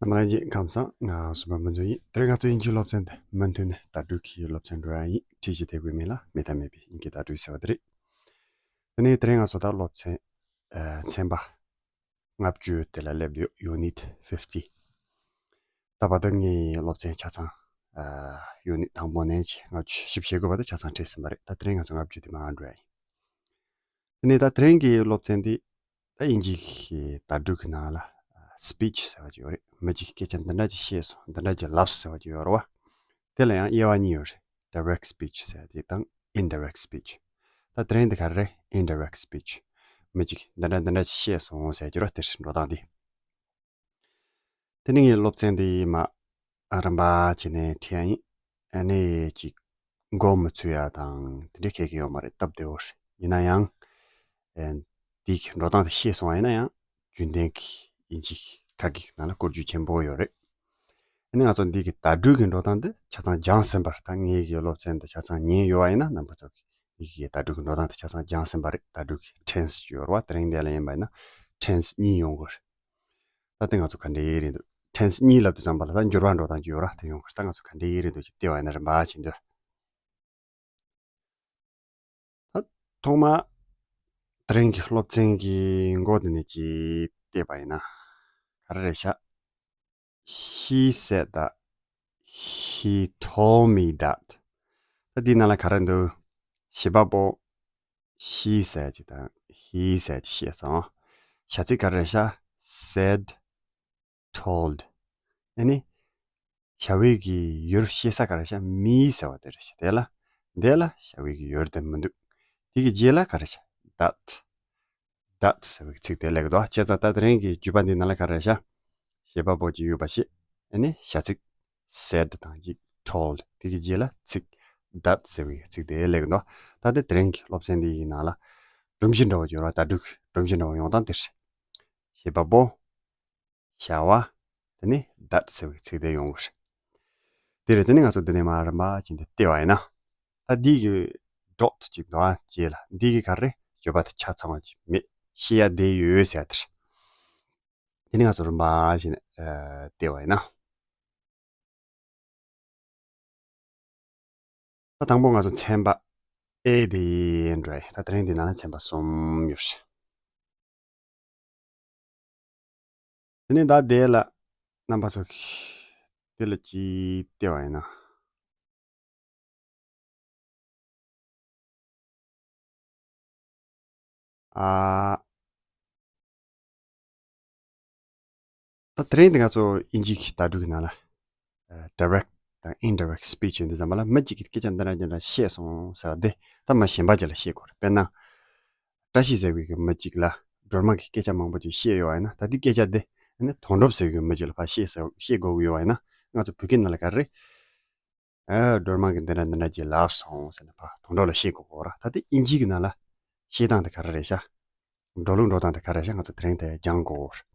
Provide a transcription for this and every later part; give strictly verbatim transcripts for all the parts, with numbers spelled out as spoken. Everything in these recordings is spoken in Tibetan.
ལྷན་རྒྱས་ཁམས་བཟང་། ང་སུ་པ་མུན་ཚོ་ཡིན། དེ་རིང་ང་ཚོ་དབྱིན་ཇིའི་སློབ་ཚན་དེ་མུ་མཐུད་ནས་བརྡ་སྤྲོད་ཀྱི་སློབ་ཚན་འགྲོ་ཡ་ཡིན། ཁྲིད་ཀྱི་དེ་དགོས་མེད་ལ་མེད་ཐབས་མེད་པའི་དབྱིན་ཇིའི་བརྡ་སྤྲོད་ཟེར་བ་དེ་རེད། དེ་ནས་དེ་རིང་ང་ཚོ་ད་སློབ་ཚན་ཨ་ཚན་པ་ལྔ་བཅུ་དེ་ལ་སླེབས་ཡོད། Unit fifty། ད་བར་དུ་ངའི་སློབ་ཚན་ཆ་ཚང་ཨ་Unit དང་པོ་ནས་ཀྱི་ལྔ་བཅུ་ཞིབ་བཤད་དགོས་པ་དེ་ཆ་ཚང་ཁྲིད་ཟིན་པ་རེད། ད་དེ་རིང་ང་ཚོ་ལྔ་བཅུ་དེ་མར་འགྲོ་ཡ་ཡིན། དེ་ནས་ད་དེ་རིང་གི་སློབ་ཚན་འདི་ད་དབྱིན་ཇི་གི་བརྡ་སྤྲོད་ཀྱི་ནང་ལ་speech ཟེར་བ་ཅིག་ཡོད་རེད། མི་གཅིག་གིས་སྐད་ཆ་འདི་འདྲ་ཅིག་བཤད་སོང་། འདི་འདྲ་ཅིག་ལབ་ཟེར་བ་ཅིག་ཡོད་རེད་བ། དེ་ལ་ཡང་དབྱེ་བ་གཉིས་ཡོད་རེད། Direct speech ཟེར་ཡ་ཅིག་དང་indirect speech། ད་དེ་རིང་འདི་ག་རེ་རེད། Indirect speech། མི་གཅིག་གིས་འདི་འདྲ་འདི་འདྲ་ཅིག་བཤད་སོང་ཟེར་གྱི་རེད་བ། དེ་འགྲོ་སྟངས་འདི། དེ་ནས་ངས་སློབ་ཚན་འདི་མར་རིམ་པ་བྱས་ནས་ཁྲིད་ཡ་ཡིན། ཨ་ནི་ཅིག་མགོ་མི་ཚོས་ཡ་དང་དེ་འདྲ་གང་ཡང་ཡོད་མ་རེད། སྟབས་བདེ་བོ་རེད། ཡིན་ན་ཡང་ཨེ་འདི་གི་འགྲོ་སྟངས་དེ་ཤེས་སོང་བ་ཡིན་ན་ཡང་རྒྱུན་ལྡན་གྱི་དབྱིན་ཇི་ཁ་སྐད་ནང་ལ་བཀོལ་རྒྱུ་ཆེན་པོ་ཡོད་རེད། ཨ་ནི་ང་ཚོ་འདི་གི་བརྡ་སྤྲོད་ཀྱི་འགྲོ་སྟངས་དེ་ཆ་ཚང་སྦྱངས་ཟིན་པ་རེད། ད་ངའི་གི་སློབ་ཚན་འདི་ཆ་ཚང་ཉན་ཡོད་བ་ཡིན་ན་རྣམ་པ་ཚོ་གི་ངའི་གི་བརྡ་སྤྲོད་ཀྱི་འགྲོ་སྟངས་དེ་ཆ་ཚང་སྦྱངས་ཟིན་པ་རེད། བརྡ་སྤྲོད་ཀྱི་tense ཅིག་ཡོད་རེད་བ། དེ་རིང་འདི་ལ་ཡིན་པ་ཡིན་ན་tense གཉིས་ཡོང་གི་རེད། ད་ལྟ་ང་ཚོ་ག་འདྲའི་རེད་འདུག tense གཉིས་ལབ་དུས་ཙམ་པ་ལ་ད་འགྱུར་བ་འགྲོ་སྟངས་ཅིག་ཡོད་ར། དེ་ཡོང་གི་རེད། ད་ང་ཚོ་ག་འདྲའི་རེད་འདུག་ཅིག་བལྟས་པ་ཡིན་ན་རིམ་པ་བྱེད་འདོད། ད་ཐོག་མར་དེ་རིང་གི་སློབ་ཚན་གྱི་མགོ་དེ་ནས་ཅིག་བལྟས་པ་ཡིན་ན་ག་རེ་རེད་ཤག She said that. He told me that. ད་འདིའི་ནང་ལ་ག་རེ་འདུག་བྱེད་པ་པོ་she ཟེར་ཅིག་དང་he ཟེར་ཅིག་བཤད་སོང་། བྱ་ཚིག་ག་རེ་རེད་ཤག said, told. ཨ་ནི་བྱ་བའི་གི་ཡུལ་བཤད་ས་ག་རེ་རེད་ཤག me ཟེར་བ་དེ་རེད་ཤག་དེ་ལ་དེ་ལ་བྱ་བའི་གི་ཡུལ་དེ་མི་འདུག་དེ་གི་རྗེས་ལ་ག་རེ་ཤག that. That ཟེར་བའི་ཚིག་དེ་སླེབས་འདུག་བྱས་ཙང་ད་དེ་རིང་གི་བརྗོད་པ་འདིའི་ནང་ལ་ག་རེ་རེད་ཤག་བྱེད་པ་པོ་གཅིག་ཡོད་པ་ཞིག་ཨ་ནི་བྱ་ཚིག said དང་གཅིག told དེ་གི་རྗེས་ལ་ཚིག that ཟེར་བའི་ཚིག་དེ་སླེབས་འདུག་ད་ལྟ་དེ་རིང་གི་སློབ་ཚན་འདིའི་ནང་ལ་སྒྲོམ་གཞི་འདྲ་བོ་ཅིག་ཡོད་རེད་བ། བརྡ་སྤྲོད་ཀྱི་སྒྲོམ་གཞི་འདྲ་བོ་ཡོང་སྟངས་དེ་རེད། བྱེད་པ་པོ། བྱ་བ། དེ་ནས་that ཟེར་བའི་ཚིག་དེ་ཡོང་གི་རེད། དེ་རེད། དེ་ནས་ང་ཚོ་འདི་ནས་མར་རིམ་པ་བྱས་ཏེ་བལྟས་པ་ཡིན་ན། ད་འདི་གི་dot ཅིག་འདུག་ཨ། རྗེས་ལ་འདི་གི་ག་རེ་བརྗོད་པ་དེ་ཆ་ཚང་བ་ཅིག་མེད། ཤེས་ཡ་བསྡད་ཡོད་ཟེར་ཡ་དེ་རེད། དེ་ནས་ང་ཚོ་རིམ་པ་བྱས་ནས་ཨ་བལྟས་པ་ཡིན་ན། ད་དང་པོ་ང་ཚོ་ཚན་པ་A དེ་འགྲོ་ཡ། ད་དེ་རིང་འདི་ནང་ལ་ཚན་པ་གསུམ་ཡོད་རེད། དེ་ནས་ད་དེ་ལ་རྣམ་པ་ཚོ་གིས་དེ་ལ་ཅིག་བལྟས་པ་ཡིན་ན། ཨ། ད་དེ་རིང་འདི་ང་ཚོ་དབྱིན་ཇི་གི་བརྡ་སྤྲོད་ཀྱི་ནང་ལ་ཨ་direct དང་indirect speech ཡོད་དུས་ཙམ་པ་ལ་མི་གཅིག་གིས་སྐད་ཆ་འདི་འདྲ་འདི་འདྲ་བཤད་སོང་ཟེར་བ་དེ་ད་མི་གཞན་པ་ཅིག་ལ་བཤད་དགོས་རེད། དཔེར་ན། བཀྲ་ཤིས་ཟེར་བའི་གི་མི་གཅིག་ལ་སྒྲོལ་མ་གིས་སྐད་ཆ་མང་པོ་ཅིག་བཤད་ཡོད་པ་ཡིན་ན། ད་དེ་སྐད་ཆ་དེ་ཨ་ནི་དོན་གྲུབ་ཟེར་བའི་གི་མི་གཅིག་ལ་ཕར་བཤད་ཟེར་བཤད་དགོས་ཀྱི་ཡོད་པ་ཡིན་ན། ང་ཚོ་བོད་སྐད་ནང་ལ་ག་རེ་རེད། ཨ་སྒྲོལ་མ་གིས་འདི་འདྲ་འདི་འདྲ་ཅིག་ལབ་སོང་ཟེར་ནས་ཕར་དོན་གྲུབ་ལ་བཤད་དགོས་ཀྱི་ཡོད་རེད། ད་དེ་དབྱིན་ཇི་གི་ནང་ལ་བཤད་སྟངས་དེ་ག་རེ་རེད་ཤག་འགྲོ་ལུགས་འགྲོ་སྟངས་དེ་ག་རེ་རེད་ཤག་ང་ཚོ་དེ་རིང་དེ་སྦྱང་དགོས་ཀྱི་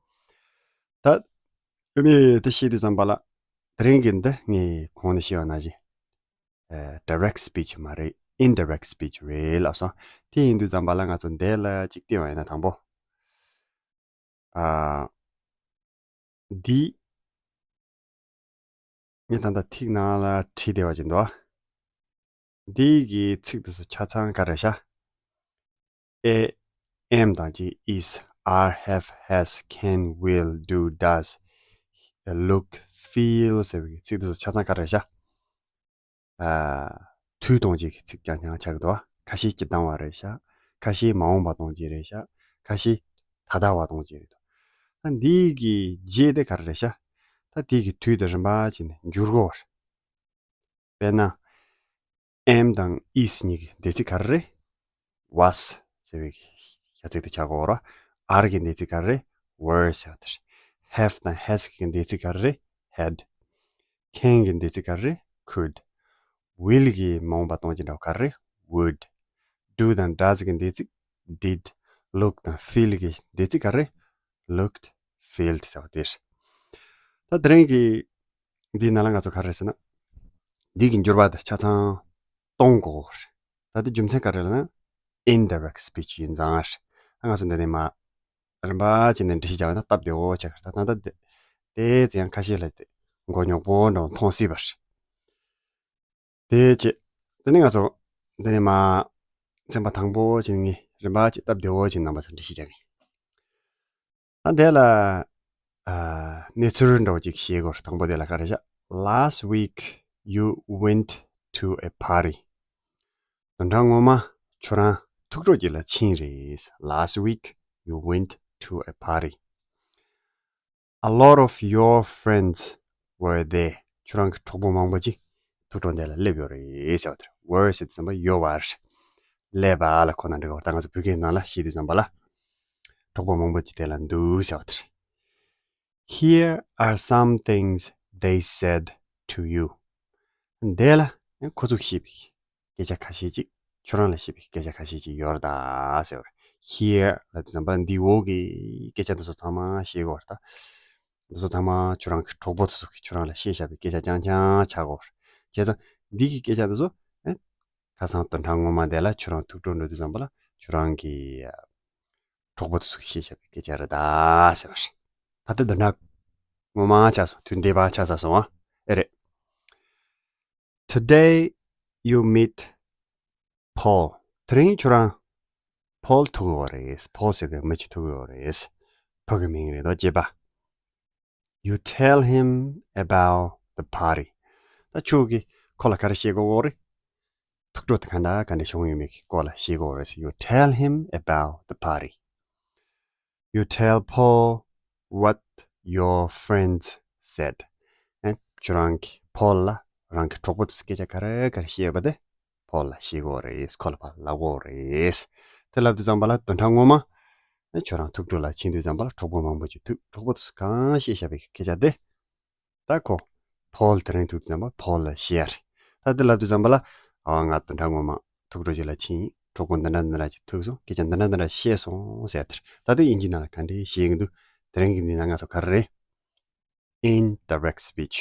ཡོད་རེད། ད་དེ་ནས་དེ་བཤད་དུས་ཙམ་པ་ལ་དེ་རིང་གི་འདི་ངས་གོང་ནས་བཤད་པ་ནང་བཞིན། ཨ་direct speech མ་རེད། indirect speech རེད་ལབ་སོང་། དེ་ཡིན་དུས་ཙམ་པ་ལ་ང་ཚོ་འདི་ལ་ཅིག་བལྟས་པ་ཡིན་ན། དང་པོ། ཨ་འདི་ངས་ད་ལྟ་ཐིག་ནང་ལ་བྲིས་བསྡད་པ་ཅིག་འདུག་འདི་གི་ཚིག་དེ་ཚོ་ཆ་ཚང་ག་རེ་རེད་ཤག A, am དང་གཅིག is, are, have, has, can, will, do, does, look, feel ཟེར་བའི་ཚིག་དེ་ཚོ་ཆ་ཚང་ག་རེ་རེད་ཤག་ཨ། དུས་སྟོང་ཅིག་གི་ཚིག་རྐྱང་རྐྱང་ཆགས་ཀྱི་འདུག་ཁ་ཤས་སྤྱིར་བཏང་བ་རེད་ཤག་ཁ་ཤས་མ་འོངས་པ་སྟོང་ཅིག་རེད་ཤག་ཁ་ཤས་ད་ལྟ་བ་སྟོང་ཅིག་རེད་འདུག་ད་འདི་གི་རྗེས་དེ་ག་རེ་རེད་ཤག་ད་དེ་གི་དུས་དེ་རིམ་པ་བྱས་ནས་འགྱུར་གྱི་ཡོད་རེད། དཔེར་ན། am དང་is གཉིས་ཀྱི་འདས་ཚིག་ག་རེ་རེད། was ཟེར་བའི་བྱ་ཚིག་དེ་ཆགས་ཀྱི་ཡོད་རེད། are གི་འདས་ཚིག་ག་རེ་རེད། were ཟེར་བ་དེ་རེད། have དང་has གི་འདས་ཚིག་ག་རེ་རེད། had། can གི་འདས་ཚིག་ག་རེ་རེད། could། will གི་མ་འོངས་པ་སྟོང་ཅིག་འདྲ་བ་ག་རེ་རེད། would། do དང་does གི་འདས་ཚིག did། look དང་feel གི་འདས་ཚིག་ག་རེ་རེད། looked། felt ཟེར་བ་དེ་རེད། ད་དེ་རིང་གི་འདིའི་ནང་ལ་ང་ཚོ་ག་རེ་རེད་ཟེར་ན། འདི་གི་འགྱུར་བ་དེ་ཆ་ཚང་སྟོན་དགོས་རེད། ད་ལྟ་རྒྱུ་མཚན་ག་རེ་ལབ་ན་indirect speech ཡིན་ཙང་རེད། ད་ང་ཚོ་འདི་ནས་མར་རིམ་པ་བྱས་ནས་འགྲེལ་བཤད་རྒྱག་པ་ན་སྟབས་བདེ་བོ་ཆགས་ཀྱི་རེད། ད་ད་ལྟ་འདི་ དེ་ཙམ་ཡང་ཁ་ཤས་ལ་དེ་མགོ་རྙོག་པོ་འདྲ་མཐོང་སྲིད་པ་རེད། དེ་རྗེས་དེ་ནས་ང་ཚོ་འདི་ནས་མ་ཚན་པ་དང་པོ་བྱས་ནས་རིམ་པ་གཅིག་སྟབས་བདེ་བོ་བྱས་ནས་རྣམ་པ་ཚོར་འགྲེལ་བཤད་རྒྱག་གི་ཡིན། ད་དེ་ལ་ཨ་གནས་ཚུལ་འདྲ་བོ་ཅིག་བཤད་དགོས་རེད། དང་པོ་དེ་ལ་ག་རེ་བྱ། Last week you went to a party. བདུན་ཕྲག་སྔོན་མ་ཁྱོད་རང་ཐུག་འཕྲད་ཅིག་ལ་ཕྱིན་རེད། Last week you went to a party. A lot of your friends were there. ཁྱོད་རང་གི་གྲོགས་པོ་མང་པོ་ཅིག་ཐུག་འཕྲད་དེ་ལ་སླེབས་ཡོད་རེད་ཟེར་བ་དེ་རེད། Were ཟེར་དུས་ཙམ་པ་ཡོད་པ་རེད། སླེབས་པ་ལ་ཁོ་ན་འགྲིག་གི་རེད། ད་ང་ཚོ་བོད་སྐད་ནང་ལ་བཤད་དུས་ཙམ་པ་ལ་གྲོགས་པོ་མང་པོ་ཅིག་དེ་ལ་འདུག་ཟེར་བ་དེ་རེད། Here are some things they said to you. འདི་ལ་ཁོ་ཚོས་བཤད་པའི་སྐད་ཆ་ཁ་ཤས་ཅིག་ཁྱོད་རང་ལ་བཤད་པའི་སྐད་ཆ་ཁ་ཤས་ཅིག་ཡོད་རེད་ད་ཟེར་བ་རེད། Here ལབ་དུས་ཙམ་པ་འདི་འོག་གི་སྐད་ཆ་འདི་ཚོ་ཚང་མ་ཤེས་དགོས་རེད་ད། འདི་ཚོ་ཚང་མ་ཁྱོད་རང་གི་གྲོགས་པོ་དེ་ཚོ་གིས་ཁྱོད་རང་ལ་བཤད་བཞག་པའི་སྐད་ཆ་རྐྱང་རྐྱང་ཆགས་དགོས་རེད། བྱས་ཙང་འདི་གི་སྐད་ཆ་འདི་ཚོ་ཨེ་ཁ་སང་བདུན་ཕྲག་སྔོན་མ་དེ་ལ་ཁྱོད་རང་ཐུག་འཕྲད་འགྲོ་དུས་ཙམ་པ་ལ་ཁྱོད་རང་གི་གྲོགས་པོ་དེ་ཚོ་གིས་བཤད་བཞག་པའི་སྐད་ཆ་རེད་ད་ཟེར་བ་རེད། ད་ལྟ་བདུན་ཕྲག་སྔོན་མ་ཆགས་སོང་། དུས་འདས་པ་ཆགས་ཚར་སོང་ཨ། ཨེ་རེད། Today you meet Paul. དེ་རིང་ཁྱོད་རང་Paul ཐུག་ཡོད་རེད། Paul ཟེར་བའི་མི་ཅིག་ཐུག་ཡོད་རེད། ཕ་གི་མིང་རེད་དོ། གཅེས་པ། You tell him about the party. ད་ཁྱོད་ཀྱིས་ཁོ་ལ་ག་རེ་བཤད་དགོས་རེད། ཐུག་འཕྲད་དེ་ག་འདྲ་ག་འདྲ་བྱུང་ཡོད་མེད་ཀྱི་སྐོར་ལ་བཤད་དགོས་རེད། You tell him about the party. You tell Paul what your friends said. ཨེ། ཁྱོད་རང་གིས་Paul ལ་རང་གི་གྲོགས་པོ་དེ་ཚོས་སྐད་ཆ་ག་རེ་ག་རེ་བཤད་ཡོད་པ་དེ་Paul ལ་བཤད་དགོས་རེད། ཁོ་ལ་ཕར་ལབ་དགོས་རེད། དེ་ལབ་དུས་ཙམ་པ་ལ་བདུན་ཕྲག་སྔོན་མ་ཨེ་ཁྱོད་རང་ཐུག་འཕྲད་ལ་ཕྱིན་དུས་ཙམ་པ་ལ་གྲོགས་པོ་མང་པོ་ཅིག་ཐུག་གྲོགས་པོ་དེ་ཚོས་གང་བཤད་བཞག་པའི་སྐད་ཆ་དེ་ད་ཁོ་Paul དེ་རིང་ཐུག་དུས་ཙམ་པ་Paul ལ་བཤད་ཡ་རེད། ད་དེ་ལབ་དུས་ཙམ་པ་ལ་ཨ་ང་བདུན་ཕྲག་སྔོན་མ་ཐུག་འཕྲད་ཅིག་ལ་ཕྱིན། གྲོགས་པོ་འདི་འདྲ་འདི་འདྲ་ཅིག་ཐུག་སོང་། སྐད་ཆ་འདི་འདྲ་འདི་འདྲ་བཤད་སོང་ཟེར་དེ་རེད། ད་དེ་དབྱིན་ཇིའི་ནང་ལ་ག་འདྲས་བཤད་ཀྱི་འདུག་དེ་རིང་གི་འདི་ནང་ང་ཚོ་ག་རེ་རེད། Indirect speech.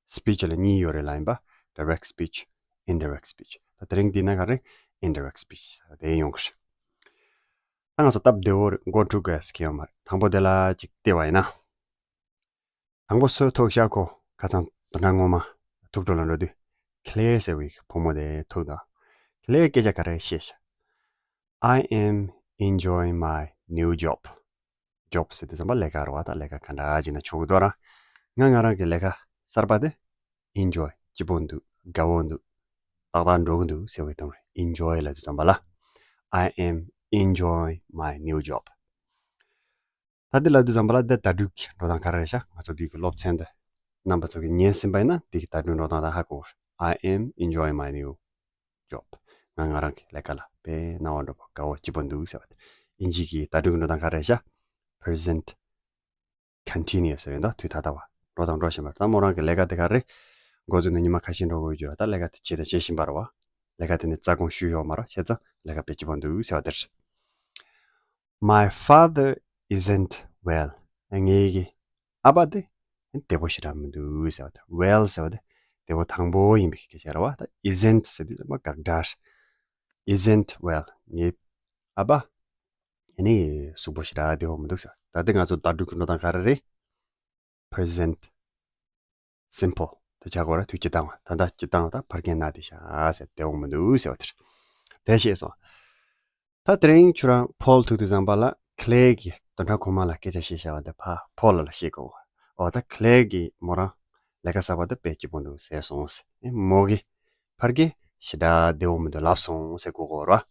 Speech ལ་གཉིས་ཡོད་རེད་ལབ་ཡིན་པ། Direct speech, indirect speech. ད་དེ་རིང་འདི་ན་ག་རེ། Indirect speech དེ་ཡོང་གི་རེད། ད་ང་ཚོ་སྟབས་བདེ་བོ་རེད། མགོ་འཁྲུག་དགོས་ཡ་ཟེར་མཁན་ཡོད་མ་རེད། དང་པོ་དེ་ལ་ཅིག་བལྟས་པ་ཡིན་ན། དང་པོ་སུ་ཐུག་ཤག་ཁོ་ཁ་སང་བདུན་ཕྲག་སྔོན་མ་ཐུག་འཕྲད་ལ་འགྲོ་དུས་Claire ཟེར་བའི་བུ་མོ་དེ་ཐུག་དང་། Claire སྐད་ཆ་ག་རེ་བཤད་ཤག I am enjoying my new job. Job ཟེར་དུས་ཙམ་པ་ལས་ཀ་རེད་བ། ད་ལས་ཀ་ག་འདྲ་ཅིག་ན་ཆོག་གི་འདུག་ར། ང་ང་རང་གི་ལས་ཀ་གསར་པ་དེ་enjoy སྐྱིད་པོ་འདུག་དགའ་བོ་འདུག་ཏག་ཏག་འགྲོ་གི་འདུག་ཟེར་བའི་དོན་རེད། Enjoy ལབ་དུས་ཙམ་པ་ལ། I am enjoying my new job. ད་འདི་ལབ་དུས་ཙམ་པ་ལ་འདི་ད་དྲུག་གི་འགྲོ་སྟངས་ག་རེ་རེད་ཤག་ང་ཚོ་འདི་གི་སློབ་ཚན་འདི་རྣམ་པ་ཚོ་གིས་ཉན་ཟིན་པ་ཡིན་ན་འདི་གི་ད་དྲུག་འགྲོ་སྟངས་ད་ཧ་གོ། I am enjoying my new job. ང་ང་རང་གི་ལས་ཀ་ལ་དཔེ་སྣང་བ་འགྲོ་པོ་དགའ་བོ་སྐྱིད་པོ་འདུག་ཟེར་བ་དེ། དབྱིན་ཇི་གི་ད་དྲུག་གི་འགྲོ་སྟངས་ག་རེ་རེད་ཤག Present continuous རེད་ད། དུས་ད་ལྟ་བ་འགྲོ་དང་འགྲོ་བཞིན་པ་རེད། ད་མོ་རང་གི་ལས་ཀ་དེ་ག་རེ། འགོ་འཛུགས་ནས་ཉི་མ་ཁ་ཤས་འགྲོ་དགོས་ཀྱི་ཡོད་རེད། ད་ལས་ཀ་དེ་བྱེད་དང་བྱེད་བཞིན་པ་རེད་བ། ལས་ཀ་དེ་ནི་རྩ་དགོངས་ཞུས་ཡོད་མ་རེད། བྱས་ཙང་ལས་ཀ་དཔེ་སྐྱིད་པོ་འདུག་ཟེར་བ་དེ་རེད། My father isn't well. ངའི་གི་ཨ་ཕ་དེ་བདེ་པོ་ཞེ་དྲག་མི་འདུག་ཟེར་བ་དེ། Well ཟེར་བ་དེ་བདེ་པོ་ཐང་པོ་ཡིན་པའི་སྐད་ཆ་རེད་བ། ད་isn't ཟེར་དུས་ཙམ་པ་དགག་སྒྲ་རེད། Isn't well. ངའི་ཨ་ཕ་ཨ་ནི་གཟུགས་པོ་ཞེ་དྲག་བདེ་པོ་མི་འདུག་ཟེར། ད་ལྟ་ང་ཚོ་ད་དྲུག་གི་འགྲོ་སྟངས་ག་རེ་རེད། Present simple དེ་ཆགས་དགོས་རེད། དུས་སྤྱིར་བཏང་བ། ད་ལྟ་སྤྱིར་བཏང་བ་ད་ཕ་གིར་ན་དེ་ཤ་ཟེར་བདེ་པོ་མི་འདུག་ཟེར་བ་དེ་རེད། དེ་ཤེས་སོང་། ད་དེ་རིང་ཁྱོད་རང་Paul ཐུག་དུས་ཙམ་པ་ལ་Claire གིས་བདུན་ཕྲག་གོང་མ་ལ་སྐད་ཆ་བཤད་བཞག་པ་དེ་ཕར་Paul ལ་བཤད་དགོས། འོ་ད་Claire གིས་མོ་རང་ལས་ཀ་གསར་པ་དེ་དཔེ་སྐྱིད་པོ་འདུག་ཟེར་སོང་ཟེར། ཨེ་མོ་གིས་ཕ་གིར་ཞེ་དྲག་བདེ་པོ་མི་འདུག་ལབ་སོང་ཟེར་དགོས་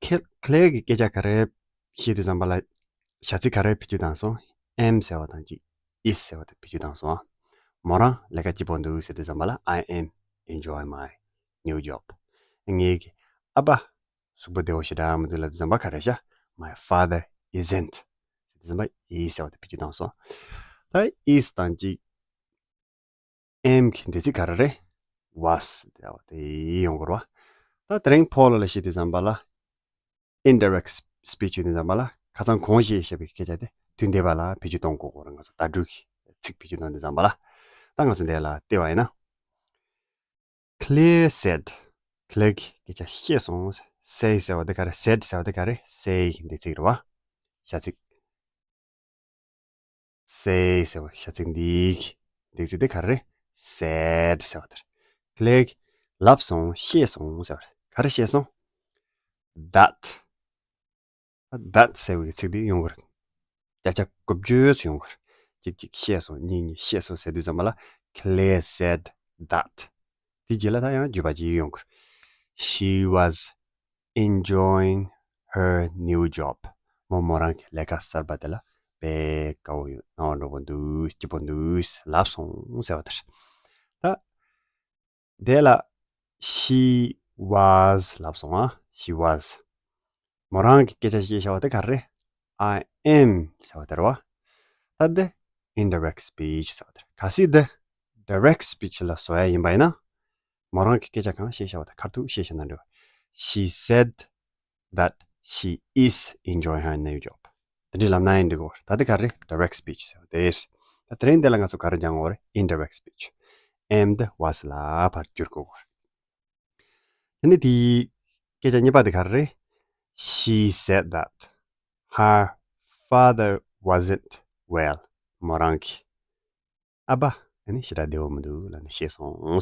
ཀྱི་རེད་བ། ད་Claire གིས་སྐད་ཆ་ག་རེ་བཤད་དུས་ཙམ་པ་ལ་བྱ་ཚིག་ག་རེ་བེད་སྤྱོད་བཏང་སོང་། Am ཟེར་བ་དང་གཅིག is ཟེར་བ་དེ་བེད་སྤྱོད་བཏང་སོང་། མོ་རང་ལས་ཀ་སྐྱིད་པོ་འདུག་ཟེར་དུས་ཙམ་པ་ལ་I am enjoying my new job. ངའི་གི་ཨ་ཕ་གཟུགས་པོ་བདེ་པོ་ཞེ་དྲག་མི་འདུག་ལབ་དུས་ཙམ་པ་ག་རེ་ཤག My father isn't ཟེར་དུས་ཙམ་པ་is ཟེར་བ་དེ་བེད་སྤྱོད་བཏང་སོང་། ད་is དང་གཅིག am གི་འདས་ཚིག་ག་རེ་རེད། Was དེ་ཡོང་དགོས་རེད་བ། ད་དེ་རིང་Paul ལ་བཤད་དུས་ཙམ་པ་ལ་indirect speech ཡོང་དུས་ཙམ་པ་ལ་ཁ་སང་གོང་བཤད་བཞག་པའི་སྐད་ཆ་དེ་དུས་འདས་པ་ལ་བེད་སྤྱོད་གཏོང་དགོས་ཀྱི་རེད། ང་ཚོ་ད་དྲུག་གི་ཚིག་བེད་སྤྱོད་གཏོང་དུས་ཙམ་པ་ལ། ད་ང་ཚོ་འདི་ལ་བལྟས་པ་ཡིན་ན། Claire said. Claire གིས་སྐད་ཆ་བཤད་སོང་། Say ཟེར་བ་དེ་ག་རེ། Said ཟེར་བ་དེ་ག་རེ། Say གི་འདས་ཚིག་རེད་བ། བྱ་ཚིག say ཟེར་བ་བྱ་ཚིག་འདིའི་འདེགས་ཚིག་དེ་ག་རེ་རེད། said ཟེར་བ་དེ་རེད། ཁ་ལས་ལབ་སོང་། བཤད་སོང་ཟེར་བ་རེད། ག་རེ་བཤད་སོང་། that that ཟེར་བའི་ཚིག་འདི་ཡོང་གི་རེད། བརྒྱ་ཆ་དགུ་བཅུ་ཙམ་ཡོང་གི་རེད། གཅིག་གཅིག་བཤད་སོང་། གཉིས་གཉིས་བཤད་སོང་ཟེར་དུས་ཙམ་པ་ལ། Claire said that དེ་རྗེས་ལ་ད་ཡང་བརྗོད་པ་གཅིག་ཡོང་གི་རེད། She was enjoying her new job. མོ་མོ་རང་གི་ལས་ཀ་གསར་པ་དེ་ལ་དཔེ་དགའ་བོ་ཡོད། སྣང་བ་འགྲོ་པོ་འདུག་སྐྱིད་པོ་འདུག་ལབ་སོང་ཟེར་བ་དེ་རེད། ད། དེ་ལ་she was ལབ་སོང་ཨ། She was. མོ་རང་གི་སྐད་ཆ་བཤད་བྱ་བ་དེ་ག་རེ་རེད། I am ཟེར་བ་དེ་རེད་བ། ད་དེ་indirect speech ཟེར་བ་དེ་རེད། གལ་སྲིད་དེ་direct speech ལ་བཟོ་ཡ་ཡིན་པ་ཡིན་ན། མོ་རང་གི་སྐད་ཆ་གང་བཤད་བྱ་བ་དེ་ཁ་ཐུག་བཤད་བྱ་ན་འགྲིག་བ། She said that she is enjoying her new job. དེ་འདྲ་ལབ་ན་ཡང་འགྲིག་གོ། ད་དེ་ག་རེ་རེད། Direct speech ཟེར་བ་དེ་རེད། ད་དེ་རིང་འདི་ལ་ང་ཚོ་ག་རེ་སྦྱང་དགོས་རེད། Indirect speech. Am དེ་was ལ་ཕར་བསྒྱུར་དགོས་གོ། དེ་ནས་དེའི་སྐད་ཆ་གཉིས་པ་དེ་ག་རེ་རེད། She said that her father wasn't well. མོ་རང་གི་ཨ་ཕ་ཨ་ནི་ཞེ་དྲག་བདེ་བོ་མི་འདུག་ལབ་ནས་བཤད་སོང་།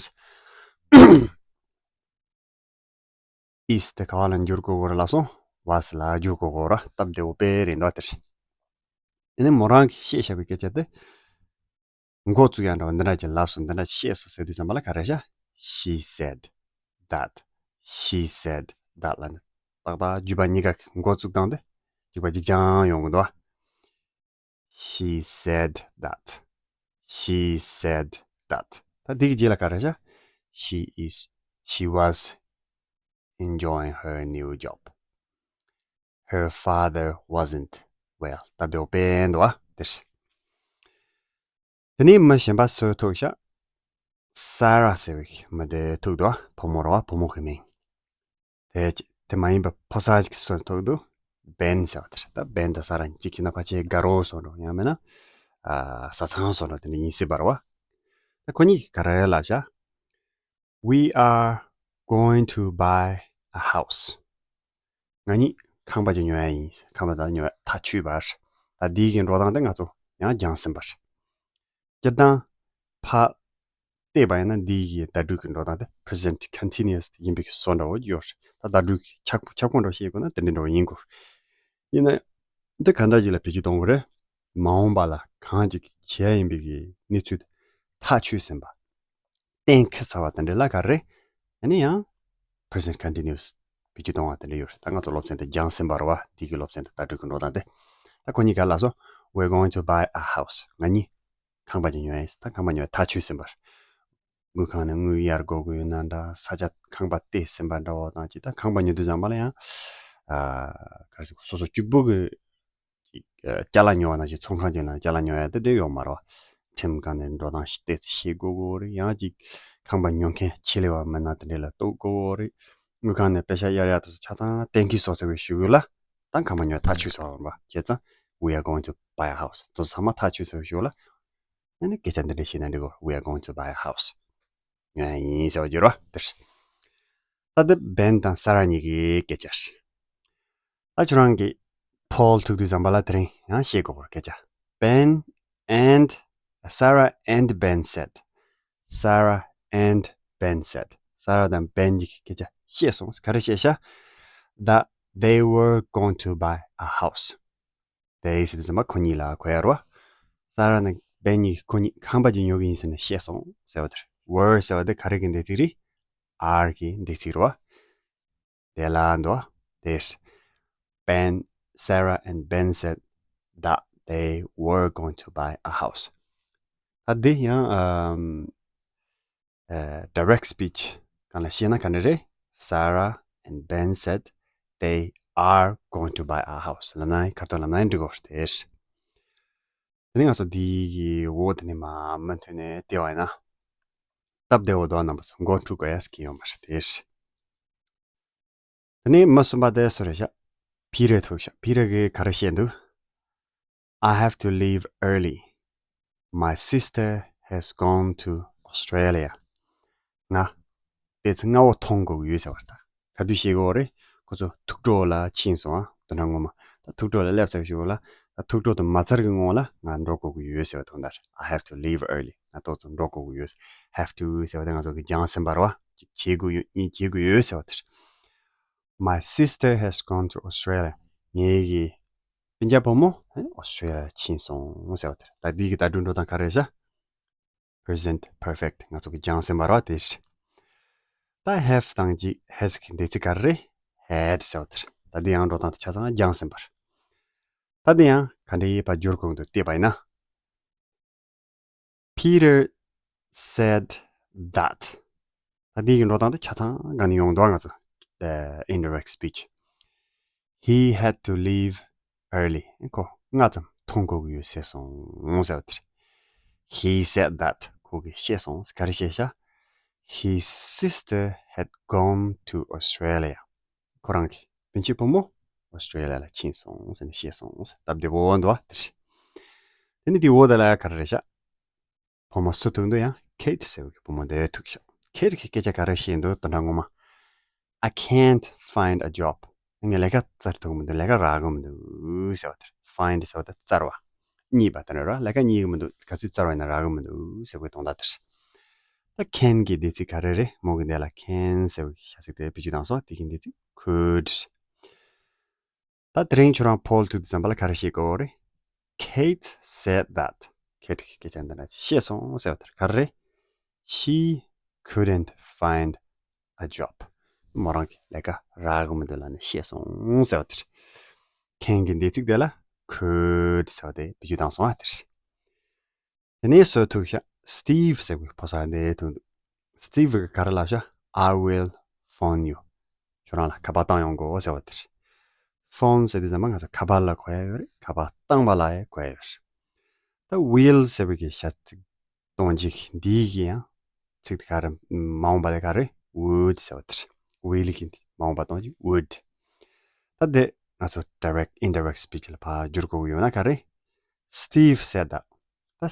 is དེ་ག་བ་ལ་འགྱུར་དགོས་གོ་ར་ལབ་སོང་། was ལ་འགྱུར་དགོས་གོ་ར། སྟབས་བདེ་བོ་དཔེ་རེད་འདུག་དེ་རེད། ཨ་ནི་མོ་རང་གིས་བཤད་བཞག་པའི་སྐད་ཆ་དེ། འགོ་བཙུགས་ཡ་འདྲ་བ་འདི་འདྲ་ཅིག་ལབ་སོང་། འདི་འདྲ་བཤད་སོང་ཟེར་དུས་ཙམ་པ་ལ་ག་རེ་བྱ། She said that. She said that ལབ་ནས་ཏག་ཏག་བརྗོད་པ་གཉིས་ཀ་གི་འགོ་བཙུགས་སྟངས་དེ་གཅིག་པ་གཅིག་རྐྱང་ཡོང་གི་འདུག She said that. She said that. ད་འདི་གི་རྗེས་ལ་ག་རེ་བྱ། She is, she was enjoying her new job. Her father wasn't well. ད་འདི་བོ་དཔེ་འདུག་ཨ། དེ་རེད། དེ་ནས་མི་གཞན་པ་སུ་ཐུག་ཤག Sarah ཟེར་བའི་མི་དེ་ཐུག་འདུག་ཨ། བུ་མོ་རེད་བ། བུ་མོ་གི་མིང་། དེ་དེ་མ་ཡིན་པ་ཕོ་གསར་ཅིག་སུ་ཐུག་འདུག Ben ཟེར་བ་དེ་རེད། ད་Ben དང་Sarah གཅིག་བྱས་ན་ཕལ་ཆེར་དགའ་རོགས་བཟོ་འདྲ་ཡང་མིན་ན་ཨ་བཟའ་ཚང་བཟོ་འདྲ་དེ་འདྲ་ཡིན་སྲིད་པ་རེད་བ། ད་ཁོ་གཉིས་ཀྱིས་ག་རེ་ལབ་ཤག We are going to buy a house. ང་གཉིས་ཁང་པ་ཅིག་ཉོ་ཡ་ཡིན། ཁང་པ་ད་ཉོ་ཡ་ཐག་ཆོད་པ་རེད། ད་འདི་གི་འགྲོ་སྟངས་དེ་ང་ཚོ་ཡང་སྦྱངས་ཟིན་པ་རེད། སྤྱིར་བཏང་ཕར་བལྟས་པ་ཡིན་ན་འདི་གི་བརྡ་སྤྲོད་ཀྱི་འགྲོ་སྟངས་དེ་present continuous ཡིན་པའི་བཟོ་འདྲ་བོ་ཡོད་རེད། ད་བརྡ་སྤྲོད་ཀྱི་ཁྱབ་ཁོངས་ཁྱབ་ཁོངས་འདྲ་བོ་བཤད་དགོས་ན་དེ་འདྲ་འདྲ་བོ་ཡིན་དགོས། ཡིན་ན་འདི་ག་འདྲ་ཅིག་ལ་བེད་སྤྱོད་གཏོང་དགོས་རེད། མ་འོངས་པ་ལ་གང་ཅིག་བྱེད་ཡ་ཡིན་པའི་གནས་ཚུལ་ཐག་ཆོད་ཟིན་པ། གཏན་འཁེལ་ཚར་བ་དེ་འདྲ་ལ་ག་རེ། ཨ་ནི་ཡང་present continuous བེད་སྤྱོད་གཏོང་བ་དེ་འདྲ་ཡོད་རེད། ད་ང་ཚོ་སློབ་ཚན་དེ་སྦྱངས་ཟིན་པ་རེད་བ། འདི་གི་སློབ་ཚན་དེ་བརྡ་སྤྲོད་ཀྱི་འགྲོ་སྟངས་དེ། ད་ཁོ་གཉིས་ཀ་ལབ་སོང་། We're going to buy a house. ང་གཉིས་ཁང་པ་ཅིག་ཉོ་ཡ་ཡིན། ད་ཁང་པ་ཉོ་ཡ་ཐག་ཆོད་ཟིན་པ་རེད། དངུལ་ཁང་ནས་དངུལ་གཡར་དགོས་ཀྱི་ཡོད་ན་འདྲ། ས་ཆ་ཁང་པ་བལྟས་ཟིན་པ་འདྲ་བོ་དང་ཅིག་ད་ཁང་པ་ཉོ་དུས་ཙམ་པ་ལ་ཡང་ཨ་ག་རེ་ཟེར། སོ་སོ་གཅིག་པུ་གི་ཅིག་ཨ་ཅ་ལག་ཉོ་བ་ནང་བཞིན་ཚོང་ཁང་ཅིག་ནང་ཅ་ལག་ཉོ་ཡ་དེ་འདྲ་ཡོད་མ་རེད་བ། ཁྲིམས་ཁང་ནས་འགྲོ་སྟངས་ཤིག་ཏོག་ཙམ་ཤེས་དགོས་ཀྱི་རེད། ཡང་ཅིག་ཁང་པ་ཉོ་མཁན་ཆེད་ལས་པ་མིན་ན་དེ་འདྲ་ལ་གཏུག་དགོས་ཀྱི་རེད། དངུལ་ཁང་ནས་པེ་ཤག་གཡར་ཡ་དེ་ཚོ་ཆ་ཚང་གཏན་འཁེལ་བཟོ་ཚར་བའི་གཞུག་གུ་ལ་ད་ཁང་པ་ཉོ་ཐག་ཆོད་ཚར་བ་རེད་བ། བྱས་ཙང་we are going to buy a house. དེ་ཚོ་ཚང་མ་ཐག་ཆོད་ཚར་བའི་གཞུག་གུ་ལ་ཨ་ནི་སྐད་ཆ་འདི་འདྲ་བཤད་ན་འགྲིག་གོ། We are going to buy a house. ང་ཡིན་ཟེར་བ་བརྗོད་རོགས་དེར། ད་དེ་Ben དང་Sarah གཉིས་ཀྱི་སྐད་ཆ་རེད། ད་ཁྱོད་རང་གིས་Paul ཐུག་དུས་ཙམ་པ་ལ་དེ་རིང་ཡང་བཤད་དགོས་པར་སྐད་ཆ། Ben and Sarah and Ben said. Sarah and Ben said. Sarah དང་Ben གཉིས་ཀྱིས་སྐད་ཆ་བཤད་སོང་། ག་རེ་བཤད་ཤག That they were going to buy a house. དེ་ཟེར་དུས་ཙམ་པ་ཁོ་གཉིས་ལ་གོ་ཡ་རོ། Sarah དང་Ben གཉིས་ཁོ་གཉིས་ཁང་པ་ཅིག་ཉོ་གི་ཡིན་ཟེར་ནས་བཤད་སོང་ཟེར་བ་དེར། Were ཟེར་བ་དེ་ག་རེ་གི་འདེགས་ཚིག་རེད། Are གི་འདེགས་ཚིག་རོ། དེ་ལ་འདུག་དེར། Ben, Sarah and Ben said that they were going to buy a house. ད་འདི་ཡང་ཨམ། ཨ། direct speech སྒང་ལ་བཤད་ན་ག་འདྲ་རེད། Sarah and Ben said they are going to buy a house. ལབ་ན་ཁ་ཐོག་ལབ་ན་འགྲིག་གོ་རེད། དེ་ནས་ང་ཚོ་འདི་གི་འོག་དེ་ནས་མར་མུ་མཐུད་ནས་བལྟས་པ་ཡིན་ན། སྟབས་བདེ་བོ་འདུག་རྣམ་པ་ཚོ་མགོ་འཁྲུག་དགོས་ཡ་ཟེར་གྱི་ཡོད་མ་རེད། དེ་ནས་མི་གསུམ་པ་དེ་སུ་རེད་ཤག Peter ཐུག་ཤག Peter གིས་ག་རེ་བཤད་འདུག I have to leave early. My sister has gone to Australia. ང་དེ་ཚོ་སྔ་བོ་མཐོང་དགོས་ཀྱི་ཡོད་ཟེར་བ་རེད། ད་ག་དུས་ཤེས་དགོས་རེད། ཁོ་ཚོ་ཐུག་འཕྲད་ལ་ཕྱིན་སོང་ཨ། དོ་སྣང་ངོ་མ་ད་ཐུག་འཕྲད་ལ་སླེབས་ཚར་ཞུ་ལ། ད་ཐུགས་སྤྲོ་དུ་མ་ཚར་གི་སྔོན་ལ་ང་འགྲོ་དགོས་ཀྱི་ཡོད་ཟེར་བ་དང་། ད་I have to leave early. ང་ཏོག་ཙམ་འགྲོ་དགོས་ཀྱི་ཡོད། Have to ཟེར་བ་དེ་ང་ཚོ་གི་སྦྱངས་ཟིན་པ་རེད་བ། ཅིག་བྱེད་དགོས་ཡོད། གཉིས་བྱེད་དགོས་ཡོད་ཟེར་བ་དེ་རེད། My sister has gone to Australia. ངའི་གི་སྤུན་ཀྱག་བུ་མོ་ཨོ་སི་ཊྲེ་ལི་ཡ་ཕྱིན་སོང་ཟེར་བ་དེ་རེད། ད་འདི་གི་ད་སྒྲུང་འགྲོ་སྟངས་ག་རེ་རེད་ཤག Present perfect. ང་ཚོ་གི་སྦྱངས་ཟིན་པ་རེད་བ། དེ་རེད། ད་have དང་གཅིག་has གི་འདས་ཚིག་ག་རེ་རེད། Had ཟེར་བ་དེ་རེད། ད་འདི་ཡང་འགྲོ་སྟངས་དེ་ཆ་ཚང་སྦྱངས་ཟིན་པ་རེད། ད་འདི་ཡང་ག་འདྲ་ཡིན་པ་བསྒྱུར་དགོས་འདུག་བལྟས་པ་ཡིན་ན། Peter said that. ད་འདི་གི་འགྲོ་སྟངས་དེ་ཆ་ཚང་ག་ནས་ཡོང་འདུག་ང་ཚོ་ཨ་indirect speech. He had to leave early. ཁོ་སྔ་ཙམ་ཐོན་དགོས་ཀྱི་ཡོད་ཟེར་སོང་ཟེར་བ་དེ་རེད། He said that. ཁོ་གིས་བཤད་སོང་། ག་རེ་བཤད་ཤག His sister had gone to Australia. ཁོ་རང་གི་སྤུན་མཆེད་བུ་མོ་ཨོ་སི་ཊྲེ་ལི་ཡ་ལ་ཕྱིན་སོང་ཟེར་ནས་བཤད་སོང་ཟེར། སྟབས་བདེ་པོ་འདུག་བ་དེ་རེད། དེ་ནས་དེའི་འོག་དེ་ལ་ག་རེ་རེད་ཤག་བུ་མོ་སུ་ཐུག་འདུག་ཡང་Kate ཟེར་བའི་བུ་མོ་དེ་ཐུག་ཤག Kate གིས་སྐད་ཆ་ག་རེ་བཤད་འདུག་དོན་དག་ངོ་མ། I can't find a job. ངས་ལས་ཀ་བཙལ་ཐུབ་མི་འདུག་ལས་ཀ་རག་གི་མི་འདུག་ཟེར་བ་དེ་རེད། Find ཟེར་བ་དེ་བཙལ་བ། རྙེད་པ་དེ་འདྲ་རེད། ལས་ཀ་རྙེད་གི་མི་འདུག་ག་ཚོད་བཙལ་བ་ཡིན་ན་རག་གི་མི་འདུག་ཟེར་བའི་དོན་དག་དེ་རེད། ད་can གི་འདས་ཚིག་ག་རེ་རེད། མོ་གི་འདས་ལ་can ཟེར་བའི་བྱ་ཚིག་དེ་བེད་སྤྱོད་བཏང་སོང་། དེ་གི་འདས་ཚིག་could རེད། ད་དེ་རིང་ཁྱོད་རང་ཕོལ་ཐུག་དུས་ཙམ་པ་ལ་ག་རེ་བཤད་དགོས་རེད། Kate said that. Kate གིས་སྐད་ཆ་འདི་འདྲ་བཤད་སོང་ཟེར་བ་དེ་ག་རེ་རེད། She couldn't find a job. མོ་རང་གི་ལས་ཀ་རག་གི་མི་འདུག་ལབ་ནས་བཤད་སོང་ཟེར་བ་དེ་རེད། can གི་འདས་ཚིག་དེ་ལ་could ཟེར་བ་དེ་བེད་སྤྱོད་བཏང་སོང་བ་དེ་རེད། དེ་ནས་སུ་ཐུག་ཤག Steve ཟེར་བའི་ཕོ་གསར་དེ་ཐུག་འདུག Steve གིས་ག་རེ་ལབ་ཤག I will phone you. ཁྱོད་རང་ལ་ཁ་པར་བཏང་ཡོང་དགོས་ཟེར་བ་དེ་རེད། Phone ཟེར་དུས་ཙམ་པ་ང་ཚོ་ཁ་པར་ལ་གོ་ཡ་ཡོད་རེད། ཁ་པར་བཏང་བ་ལ་ཡང་གོ་ཡ་ཡོད་རེད། ད་will ཟེར་བའི་གི་བྱ་ཚིག་གཏོང་རྒྱུ་འདིའི་གི་ཡང་ཚིག་དེ་ག་རེ། མ་འོངས་པ་དེ་ག་རེ། would ཟེར་བ་དེ་རེད། will གི་མ་འོངས་པ་གཏོང་རྒྱུ་would། ད་དེ་ང་ཚོ་direct indirect speech ལ་ཕར་བསྒྱུར་དགོས་ཀྱི་ཡོད་ན་ག་རེ། Steve said that. ད་